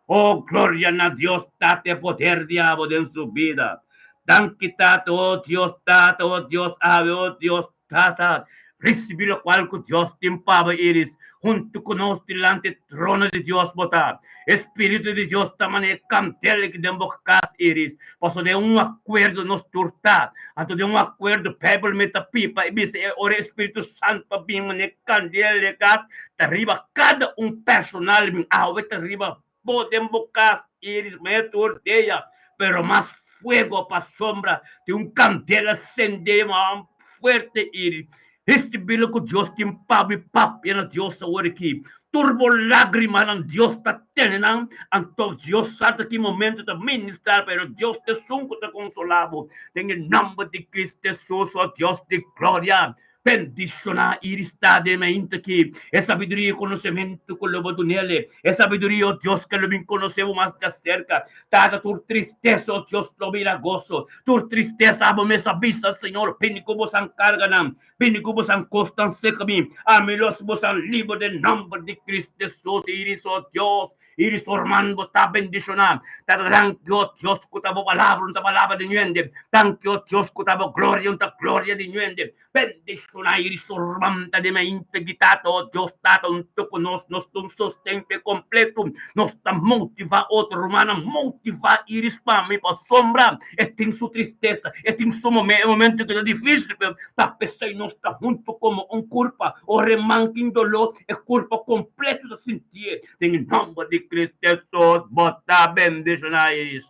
O gloria na Dios Tata e poder di abo den su bida. Danki Tata, o Dios Tata, o Dios awe, o Dios Tata, ricibi locual cu Dios tin pa bo Iris, hunto cu nos dilanti e trono di Dios bo ta. E Spiritu di Dios ta mane e candela ki den bo cas Iris, pasobra den un acuerdo nos tur ta, anto den un acuerdo Bijbel me ta pipa y bisa e ora e Spiritu Santo a bin mane e candela den e cas ta riba cada un personal bin awe ta riba bo den bo cas Iris mane tur dia pero mas fuego pasobra tin un candela cende mas fuerte Iris Este bida cu Dios tin pa bo y papia na Dios awor aki. Tur bo lagrimanan Dios ta tene nan, anto Dios sa ta ki momento ta ministra, pero Dios ta esun cu ta consola bo. Den e nomber di Cristo Jesus, oh Dios di gloria, bendiciona Iris ta den mainta aki. E sabiduria y conocemento cu lo bo dunele, e sabiduria, oh Dios, cu lo bin conoce bo mas di acerca. Tata, tur tristesa, oh Dios, lo bira goso. Tur tristesa abo mes a bisa, Señor, bini ku bosan karganan, bini ku bosan kosnan seka mi, ami lo hasi bosan liber den nòmber di Cristo Jesus. Iris, oh Dios, Iris Orman, bo ta bendishoná. Tata, danki, oh Dios, ku ta bo palabra un ta palabra di ñuende. Danki, oh Dios, ku ta bo gloria un ta gloria di ñuende. Bendishoná Iris Orman ta den e integridat, oh Dios Tata, huntu ku nos, nos ta un sosten p'e kompleto. Nos ta motivá otro rumannan, motivá Iris pa mi pasobra e tin su tristesa, e tin su momen, e momento ku ta difísil p'e, ta p'esei nos ta huntu komo un kurpa. Ora e man tin doló, e kurpa kompleto ta sintié. Den e nòmber di Cristo Hesus, bo ta bendishoná Iris.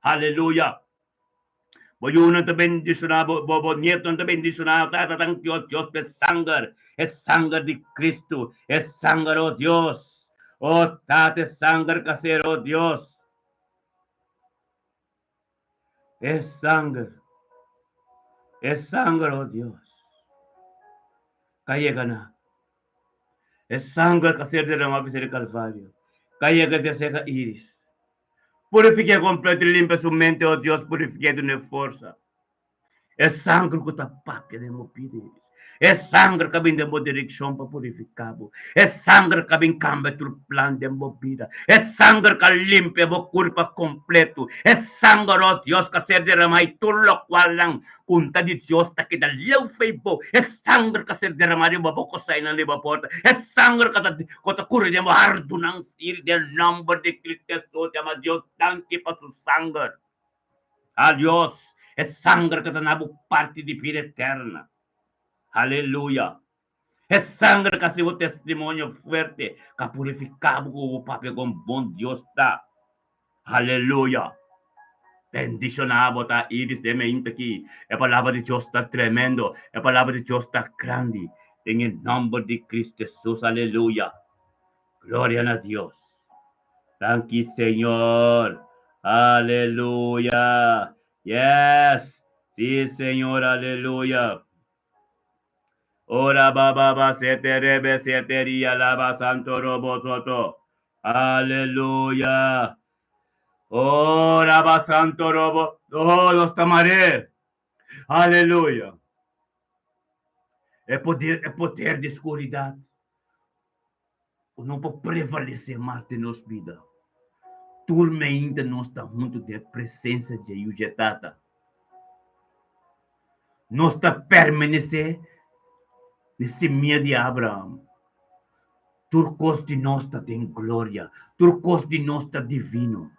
Aleluya! Bo yunan ta bendishoná, bo, bo, bo nietonan ta bendishoná. Tata, danki, oh Dios, pa e sanger, e sanger di Cristo, e sanger, oh Dios. Oh Tata, e sanger kasero, oh Dios. E sanger, e sanger, oh Dios, ka yega na. E sanger ka ser derramá bisa di Calvario, ka yega te seka Iris. Purifiké kompleto i limpia su mente, o Dios, purifiké dun'é forsa. E sanger ku ta papia den bo pida, Iris. E sanger ka bin den bo direkshon pa purifiká bo. E sanger ka bin kambia tur plan den bo bida. E sanger ka limpia bo kurpa kompleto. E sanger, o Dios, ka ser deramá i tur lokualnan Kunta di Dios ta keda leu fei bo. E sanger ka ser derramá riba bo kosainan riba porta. E sanger ka ta ku ta kuri den bo hardunan sir den nomber di Cristo Jesus. Yama Dios danki pa su sanger. A Dios, e sanger ka ta na bo parti di bida eterna. Aleluya. E sanger ka si bo testimonio fuerte ka purifiká bo ku bo papia kon bon Dios ta. Aleluya! Bendishoná bo ta Iris den meinta aki. E palabra di Dios ta tremendo. E palabra di Dios ta grandi. Den e nomber di Cristo Jesus. Aleluya! Gloria na Dios. Danki Señor. Aleluya! Yes! Si Señor, aleluya. Ora ba ba ba sete rebe sete ria laba santo robo soto. Aleluya. Ora ba santo robo. Oh, los tamaré. Aleluya. E poder, e poder di oscuridad no por prevalecé mas den nos bida. Tur meinta nos ta hunto den e presencia dje Yu dje Tata. Nos ta permanecé den simia di Abraham. Tur kos di nos ta den gloria, tur kos di nos ta divino.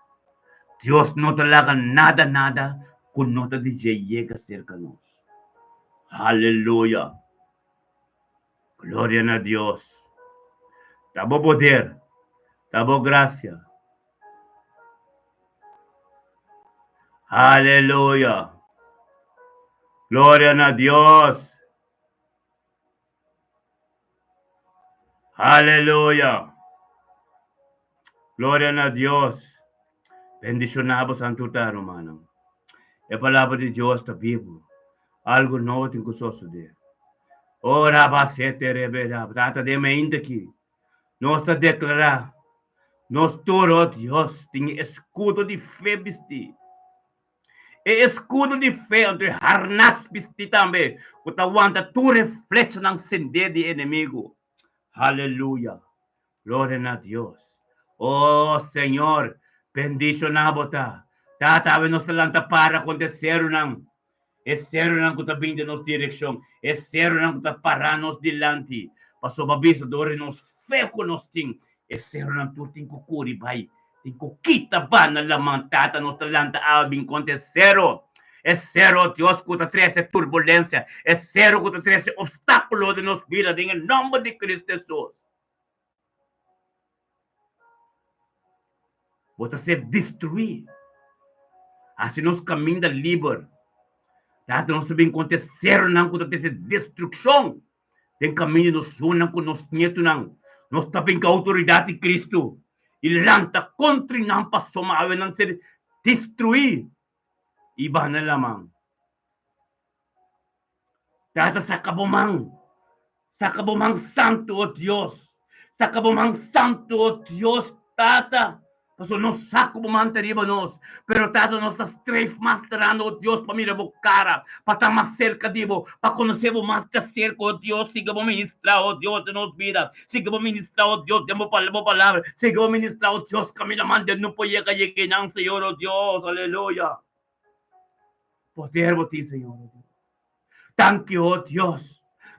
Dios no ta laga nada nada ku no ta di dje yega serka nos. Aleluya! Gloria na Dios! Ta bo poder, ta bo grasia. Aleluya! Gloria na Dios! Aleluya! Gloria na Dios! Bendishoná bo santu ta, rumannan. E palabra di Dios ta bibu. Algu nobo tin ku sosodé. Ora ba sete rebe Tata den mainta aki. Nos ta deklará, Nos tur, o Dios, tin e eskudo di fe bistí. E eskudo di fe anto e harnas bistí tambe ku ta wanta tur e flechanan sendé di e enemigu. Haleluya! Gloria na Dios! O Señor, bendishoná bo ta. Tata, awe nos ta lanta para kontra e serunan, e serunan ku ta bin den nos direkshon, e serunan ku ta pará nos dilanti, pasobra bisa dor di nos fe ku nos tin, e serunan tur tin ku kuri bai. Tin ku kita banda laman, Tata nos ta lanta awa bin kontra e sero, e sero, Dios, ku ta trese turbulensia, e sero ku ta trese opstákulo den nos bida, den e nòmber di Kristu Hesus. Bo ta ser destruí. Hasi nos kaminda liber. Tata nos ta bin kontra e seronan ku ta trese destrukshon. Den kaminda nos yunan ku nos nietunan, nos ta bin ku outoridat di Kristu i lanta kontra nan pasobra awe nan ser destruí i baha na laman. Tata, saka bo man, saka bo man santu, o Dios, saka bo man santu, o Dios, Tata. Pasobra nos sa ku bo man ta riba nos, pero Tata nos ta streef mas trando, o Dios, pa mira bo kara, pa ta mas serka di bo, pa konosé bo mas djaserka, o Dios. Sigui bo ministrá, o Dios, den nos bida. Sigui bo ministrá, o Dios, den bo bo palabra. Sigui bo ministrá, o Dios, kaminda manda no por yega yega einan, Señor, o Dios. Aleluya. Poder bo tin, Señor, o Dios. Danki, o Dios.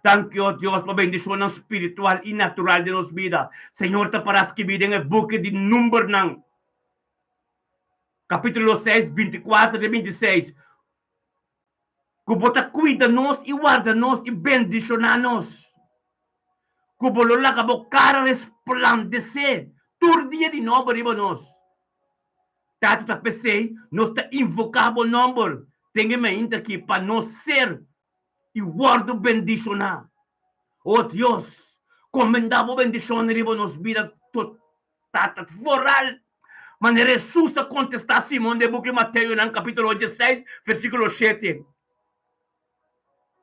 Danki, o Dios, pa bendishonnan spiritual i natural den nos bida. Señor ta para skibí den e buki di Numbernan, kapítulo seis, bintikuater te bintiseis, ku bo ta kuida nos i warda nos i bendishoná nos, ku bo lo laga bo kara resplandesé tur dia di nobo riba nos. Tata ta p'esei nos ta invoká bo nòmber den e mainta akí pa nos ser i wòrdu bendishoná. O Dios, komendá bo bendishon riba nos bida Tata foral. Manera Hesus a kontestá Simon den buki Mateonan kapítulo dieseis versíkulo shete,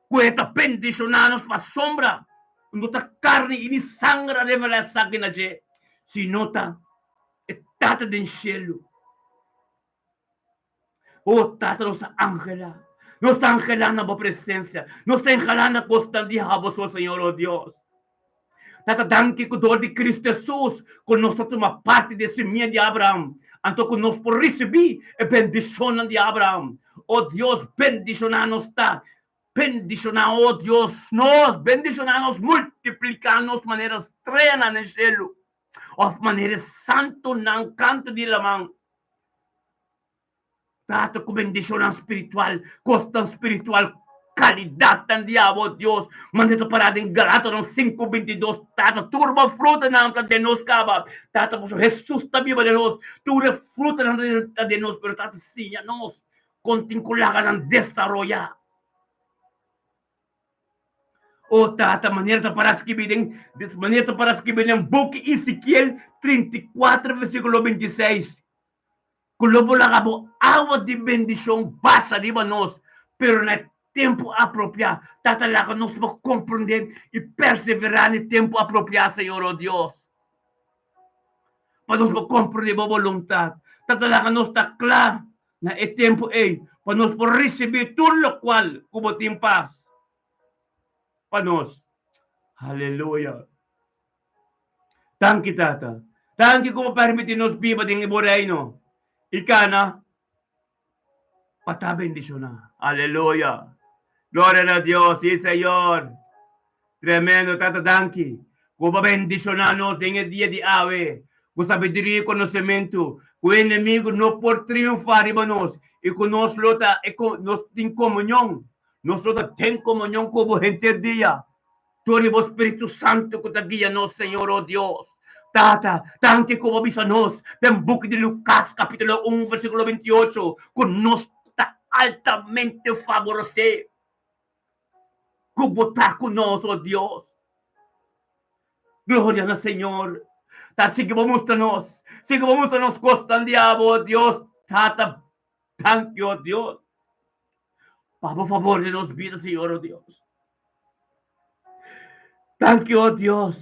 ku e ta bendishoná nos pasobra no ta karni i ni sanger a revelá esaki na dje, sino ta e Tata den shelu. O Tata, nos ta anhelá, nos ta anhelá na bo presensia, nos ta anhelá na kosnan di abo so, Señor, o Dios. Tata, danki ku dor di Kristu Hesus ku nos ta tuma parti di e simia di Abraham, anto ku nos por risibí e bendishonnan di Abraham. O Dios, bendishoná nos ta. Bendishoná, o Dios, nos, bendishoná nos, multipliká nos manera streanan den shelu. Of manera e santunan kantu di laman. Trata ku bendishonnan spiritual, kosnan spiritual, kalidatnan di abo, Dios. Manera ta pará den Galatanan sinku bintidos, Tata, tur bo frutanan ta den nos kaba. Tata, pasobra Hesus ta biba den nos, tur e frutanan ta den nos, pero Tata siña nos kon tin ku laga nan desaroyá. O Tata, manera ta para skibí den, manera ta para skibí den buki Ezekiel 34 versíkulo 26, ku lo bo laga bo awa di bendishon basha riba nos, pero na e tempu apropiá. Tata, laga nos por komprendé i perseverá na e tempu apropiá, Señor, o Dios, pa nos por komprendé bo boluntat. Tata, laga nos ta kla Na e tempu ei, pa nos por risibí tur lokual ku bo tin pas pa nos. Aleluya! Danki, Tata. Danki ku bo permití nos biba den e bo Reino i kana pa ta bendishoná. Aleluya! Gloria na Dios! Sí, Señor! Tremendo, Tata, danki ku bo bendishoná nos den e dia di awe ku sabiduria i konosementu, ku e enemigu no por triunfá riba nos i ku nos lo ta nos tin komunion, nos lo ta den komunion ku bo henter dia. Tur di bo Spiritu Santu ku ta guia nos, Señor, o Dios. Tata, danki ku bo bisa nos den buki di Lukas kapítulo un versíkulo 28 ku nos ta altamente faboresé. Ku bo ta ku nos, o Dios. Gloria na Señor. Ta sigui bo mustra nos. Sigui bo mustra nos kosnan di abo, oh Dios. Tata, danki, oh Dios. Pa bo fabor den nos bida, Señor, oh Dios. Danki, oh Dios.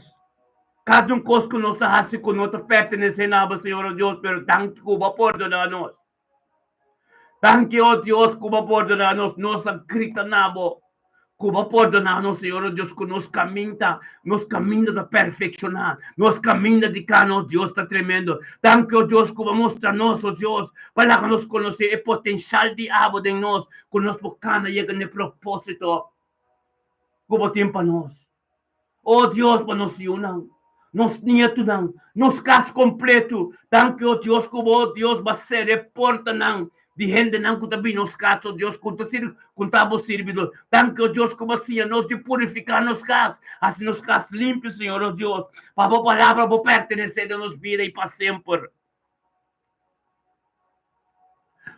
Kada un kos ku nos a hasi ku no ta pertenesé na bo, Señor, oh Dios, pero danki ku bo a pordoná nos. Danki, oh Dios, ku bo a pordoná nos. Nos a grita na bo ku bo a pordoná nos, Señor, oh Dios, ku nos kaminda, nos kaminda ta perfekshoná. Nos kaminda di kana, oh Dios, ta tremendo. Danki, oh Dios, ku bo a mustra nos, oh Dios, pa laga nos konosé e potenshal di abo den nos, ku nos por kana yega na e propósito ku bo tin pa nos. Oh Dios, pa nos yunan, nos nietunan, nos kas kompletu. Danki, oh Dios, ku bo, oh Dios, bo a sera e portanan di hendenan ku ta bini nos kas, oh Dios, ku ta sirbi, ku ta bo sirbidor. Danki, oh Dios, ku bo a siña nos di purifiká nos kas, hasi nos kas limpi, Señor, oh Dios, pa bo palabra bo pertenesé den nos bida i pa semper.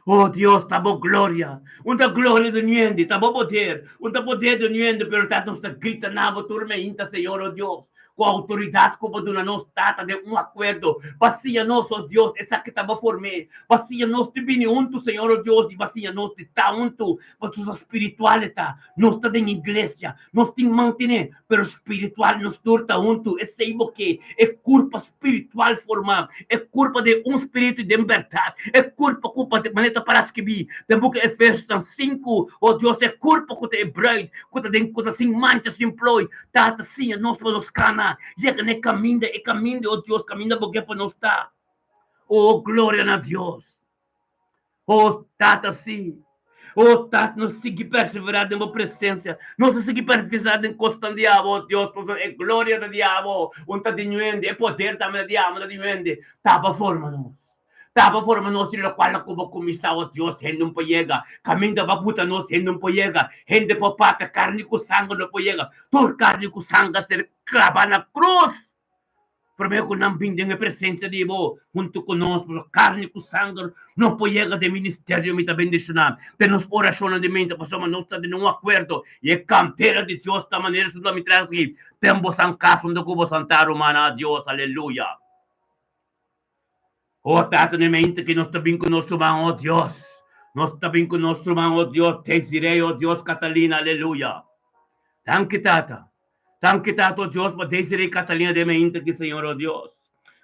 Oh Dios, ta bo gloria. Un ta gloria di niende, ta bo poder. Un ta poder di niende, pero ta nos ta grita na bo tur meinta, Señor, oh Dios. Ku outoridat ku bo duna nos, Tata, den un akuerdo, pa siña nos, oh Dios, esaki ta bo form'é. Pa siña nos di bini huntu, Señor, oh Dios, i pa siña nos di ta huntu, pasobra spiritual e ta. Nos ta den iglesia, nos tin mantené, pero spiritual nos tur ta huntu. Esei bo ke, e kurpa spiritual formá, e kurpa den un spiritu i den bèrdat, e kurpa ku pa manera ta para skibí den buki Efesonan sinku, O Dios, e kurpa ku ta e bruid, ku ta den ku ta sin mancha, sin ploi, Tata, siña nos pa nos kana yega na e kaminda, e kaminda, o Dios, kaminda bo ke pa nos ta. O gloria na Dios! O Tata, sí. O Tata, nos sigui perseverá den bo presensia. Nos a sigui perseverá den kosnan di abo, o Dios, pasobra e gloria ta di abo, un ta di ñuende, e poder tambe ta di abo, ta di ñuende. Taba forma nos. Taba forma nos di lokual ku bo kuminsá, o Dios, hende un por yega. Kaminda bo a buta nos, hende un por yega. Hende por papia, karni ku sanger no por yega. Tur karni ku sanger a ser klabá na krus. Promé ku nan bin den e presensia di bo huntu ku nos, pasobra karni ku sanger no por yega den ministerio. Mi ta bendishoná den nos orashonnan di mente, pasobra nos ta den un akuerdo i e kantera di Dios ta manera su mi traha esaki den bosan kas huntu ku bosan ta, rumannan. A Dios, aleluya. O Tata, na e mente ki nos ta bin ku nos ruman, o Dios, nos ta bin ku nos ruman, o Dios, Desiree, o Dios, Catalina, aleluya. Danki, Tata. Danki, Tata, o Dios, pa Desiree y Catalina den mente ki, Señor, o Dios.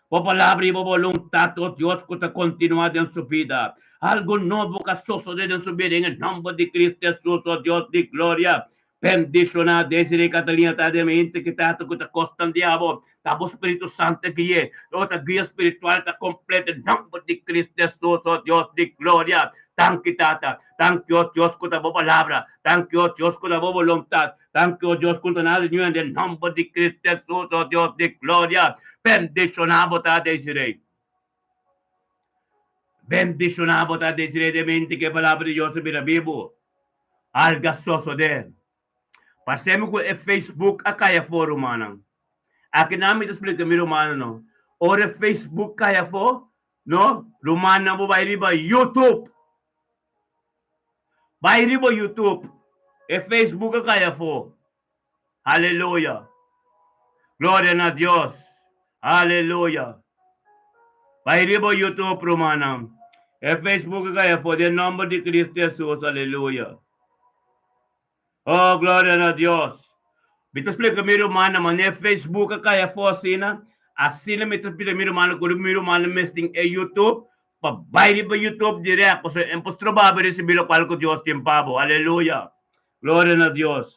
Bo palabra y bo boluntat, o Dios, ku ta kontinuá den su bida. Algu nobo ka sosodé den su bida, den e nòmber di Cristo Hesus, o Dios di gloria. Bendishoná Desiree Catalina ta den mente ki Tata ku ta kostan di abo, ta bo Spiritu Santu gui'é, lo ta guia spiritual ta kompleto den nòmber di Cristo Hesus, o Dios di gloria. Danki Tata, danki o Dios ku ta bo palabra, danki o Dios ku ta bo boluntat, danki o Dios ku ta nada di ñuende den nòmber di Cristo Hesus, o Dios di gloria. Bendishoná bo ta Desiree. Bendishoná bo ta Desiree den mente ku e palabra di Dios a bira bibu. Alga sosodé. Parsemi ku e Facebook a kai afó, rumannan. Akinan mi ta splika mi rumannan no. Ora e Facebook kai afó, no, rumannan bo bai riba YouTube. Bai riba YouTube. E Facebook a kai afó. Aleluya. Gloria na Dios. Aleluya. Bai riba YouTube, rumannan. E Facebook a kai afó den nomber di Cristo Jesus. Aleluya. Oh, gloria na Dios. Mi ta splika mi rumannan manera Facebook a kai afó asina. Asina mi ta pidi mi rumannan ku mi rumannan mes tin e YouTube pa bai riba YouTube direct pasobra e por stroba bo risibi lokual ku Dios tin pa bo. Aleluya. Gloria na Dios.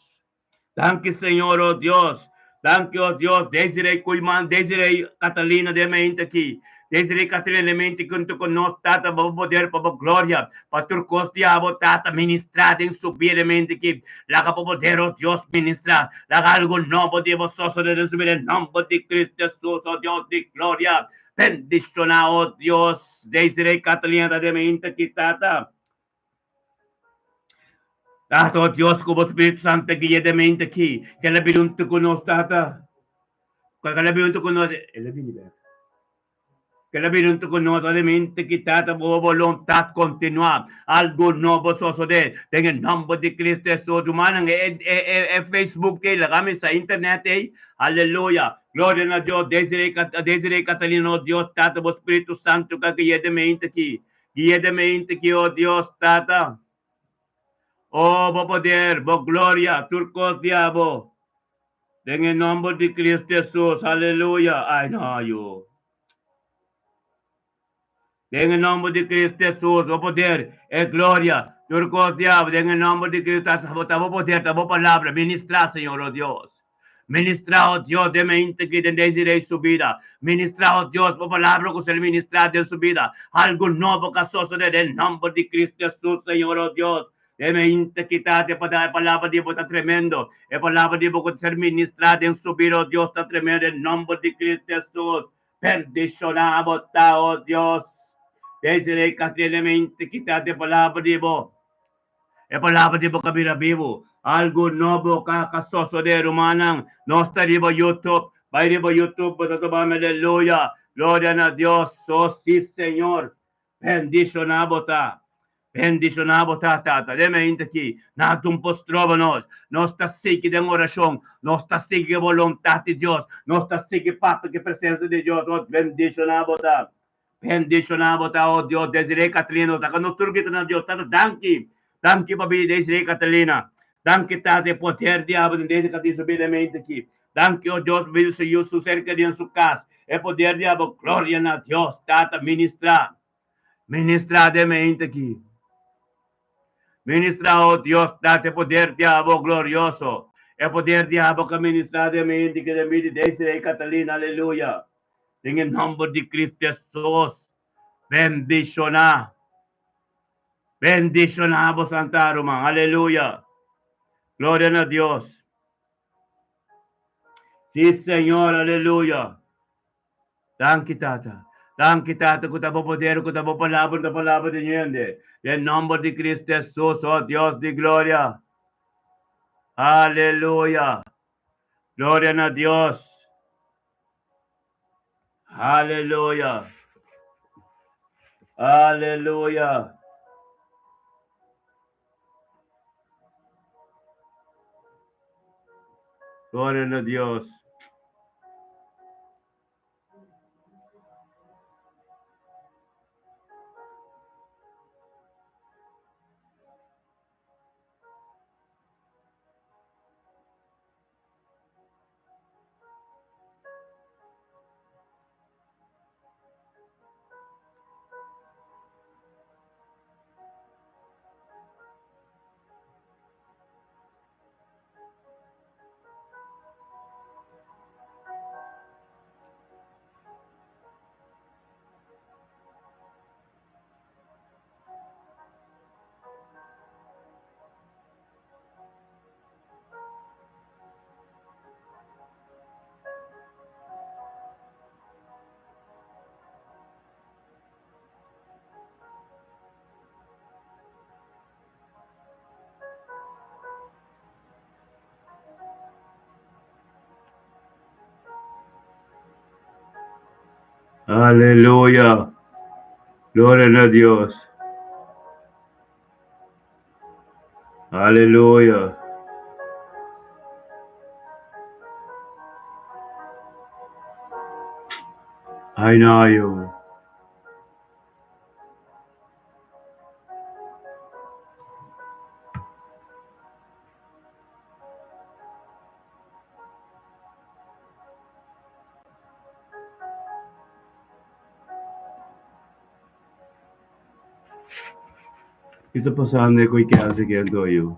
Danki Señor, oh Dios. Danki, oh Dios. Desiree Koeiman, Desiree Catalina den mente aki. Desiree Catalina den mente junto ku nos, Tata, pa bo poder, pa bo gloria, pa tur kos di abo, Tata, ministra den su bida den mente aki. Laga bo poder, oh Dios, ministra. Laga algo nobo di bo sosode den su bida, den nomber di Cristo Jesus, oh Dios di gloria. Bendiciona, oh Dios, Desiree Catalina ta den mente aki, Tata. Tata, oh Dios, ku bo Spiritu Santu guia den mente aki, ke el a bini huntu ku nos, Tata. Ke el a bini huntu ku nos, el a bini bek. Ke el a bini huntu ku nos, den mente aki, Tata, bo boluntat kontinuá. Algu nobo sosodé den e nòmber di Cristo Hesus. Rumannan, e, e, e, e Facebook ei, laga mi sa internet ei. Aleluya. Gloria na Dios, Desiree, Desiree Catalina, oh Dios, Tata, bo Spiritu Santu ka guia den mente aki. Guia den mente aki, oh Dios, Tata. Oh, bo poder, bo gloria, tur kos di abo. Den e nomber di Cristo Jesus, aleluya. Ay, no, yu. Den e nomber di Cristo Jesus, bo poder, e gloria, tur kos di abo. Den e nomber di Cristo, ta bo poder, ta bo palabra. Ministra, Señor, oh Dios. Ministra, oh Dios, den mente aki, den Desiree su bida. Ministra, oh Dios, bo palabra ku ser ministrá den su bida. Algu nobo ka sosodé den nomber di Cristo Jesus, Señor, oh Dios. Den mente aki, Tata, e palabra di bo ta tremendo. E palabra di bo ku ta ser ministrá den su bida, oh Dios, ta tremendo den nomber di Cristo Jesus. Bendishoná bo ta, oh Dios. Desiree Catrina mente aki, Tata, e palabra di bo. E palabra di bo ka bira bibu. Algu nobo ka ka sosodé, rumannan. Nos ta riba YouTube. Bai riba YouTube, bo ta toba mi aleluya. Gloria na Dios. Oh, sí, Señor. Bendishoná bo ta. Bendishoná bo ta, Tata. Den mente aki, nada un por stroba nos. Nos ta sigui den orashon. Nos ta sigui e boluntat di Dios. Nos ta sigui papia ku e presensia di Dios. Oh, bendishoná bo ta. Bendiciona bo ta, oh Dios, Desiree Catalina, nos ta nos tur grita na Dios, Tata, danki, danki pa bida Desiree Catalina, danki Tata e poder di abo den Desiree Catalina su bida mente aki, danki oh Dios pa bida su yu su ser kerido den su cas, e poder di abo, gloria na Dios, Tata, ministra, ministra den mente aki, ministra oh Dios, Tata e poder di abo glorioso, e poder di abo ka ministra den mente aki den bida Desiree Catalina, aleluya. Den e nomber di Cristo Jesus, bendiciona. Bendiciona bo santa ruman. Aleluya. Gloria na Dios. Sí, Señor, aleluya. Danki, Tata. Danki, Tata, ku ta bo poder, ku ta bo palabra, ta palabra di hende. Den nomber di Cristo Jesus, oh Dios di gloria. Aleluya. Gloria na Dios. Aleluya. Aleluya. Gloria na Dios. Aleluya. Gloria na Dios. Aleluya. Ay na yo. Ki ta pasando ku e kèrs aki anto yu?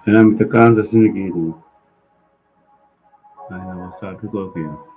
Mi ta cansa asina aki. Ay, no, sabi cu.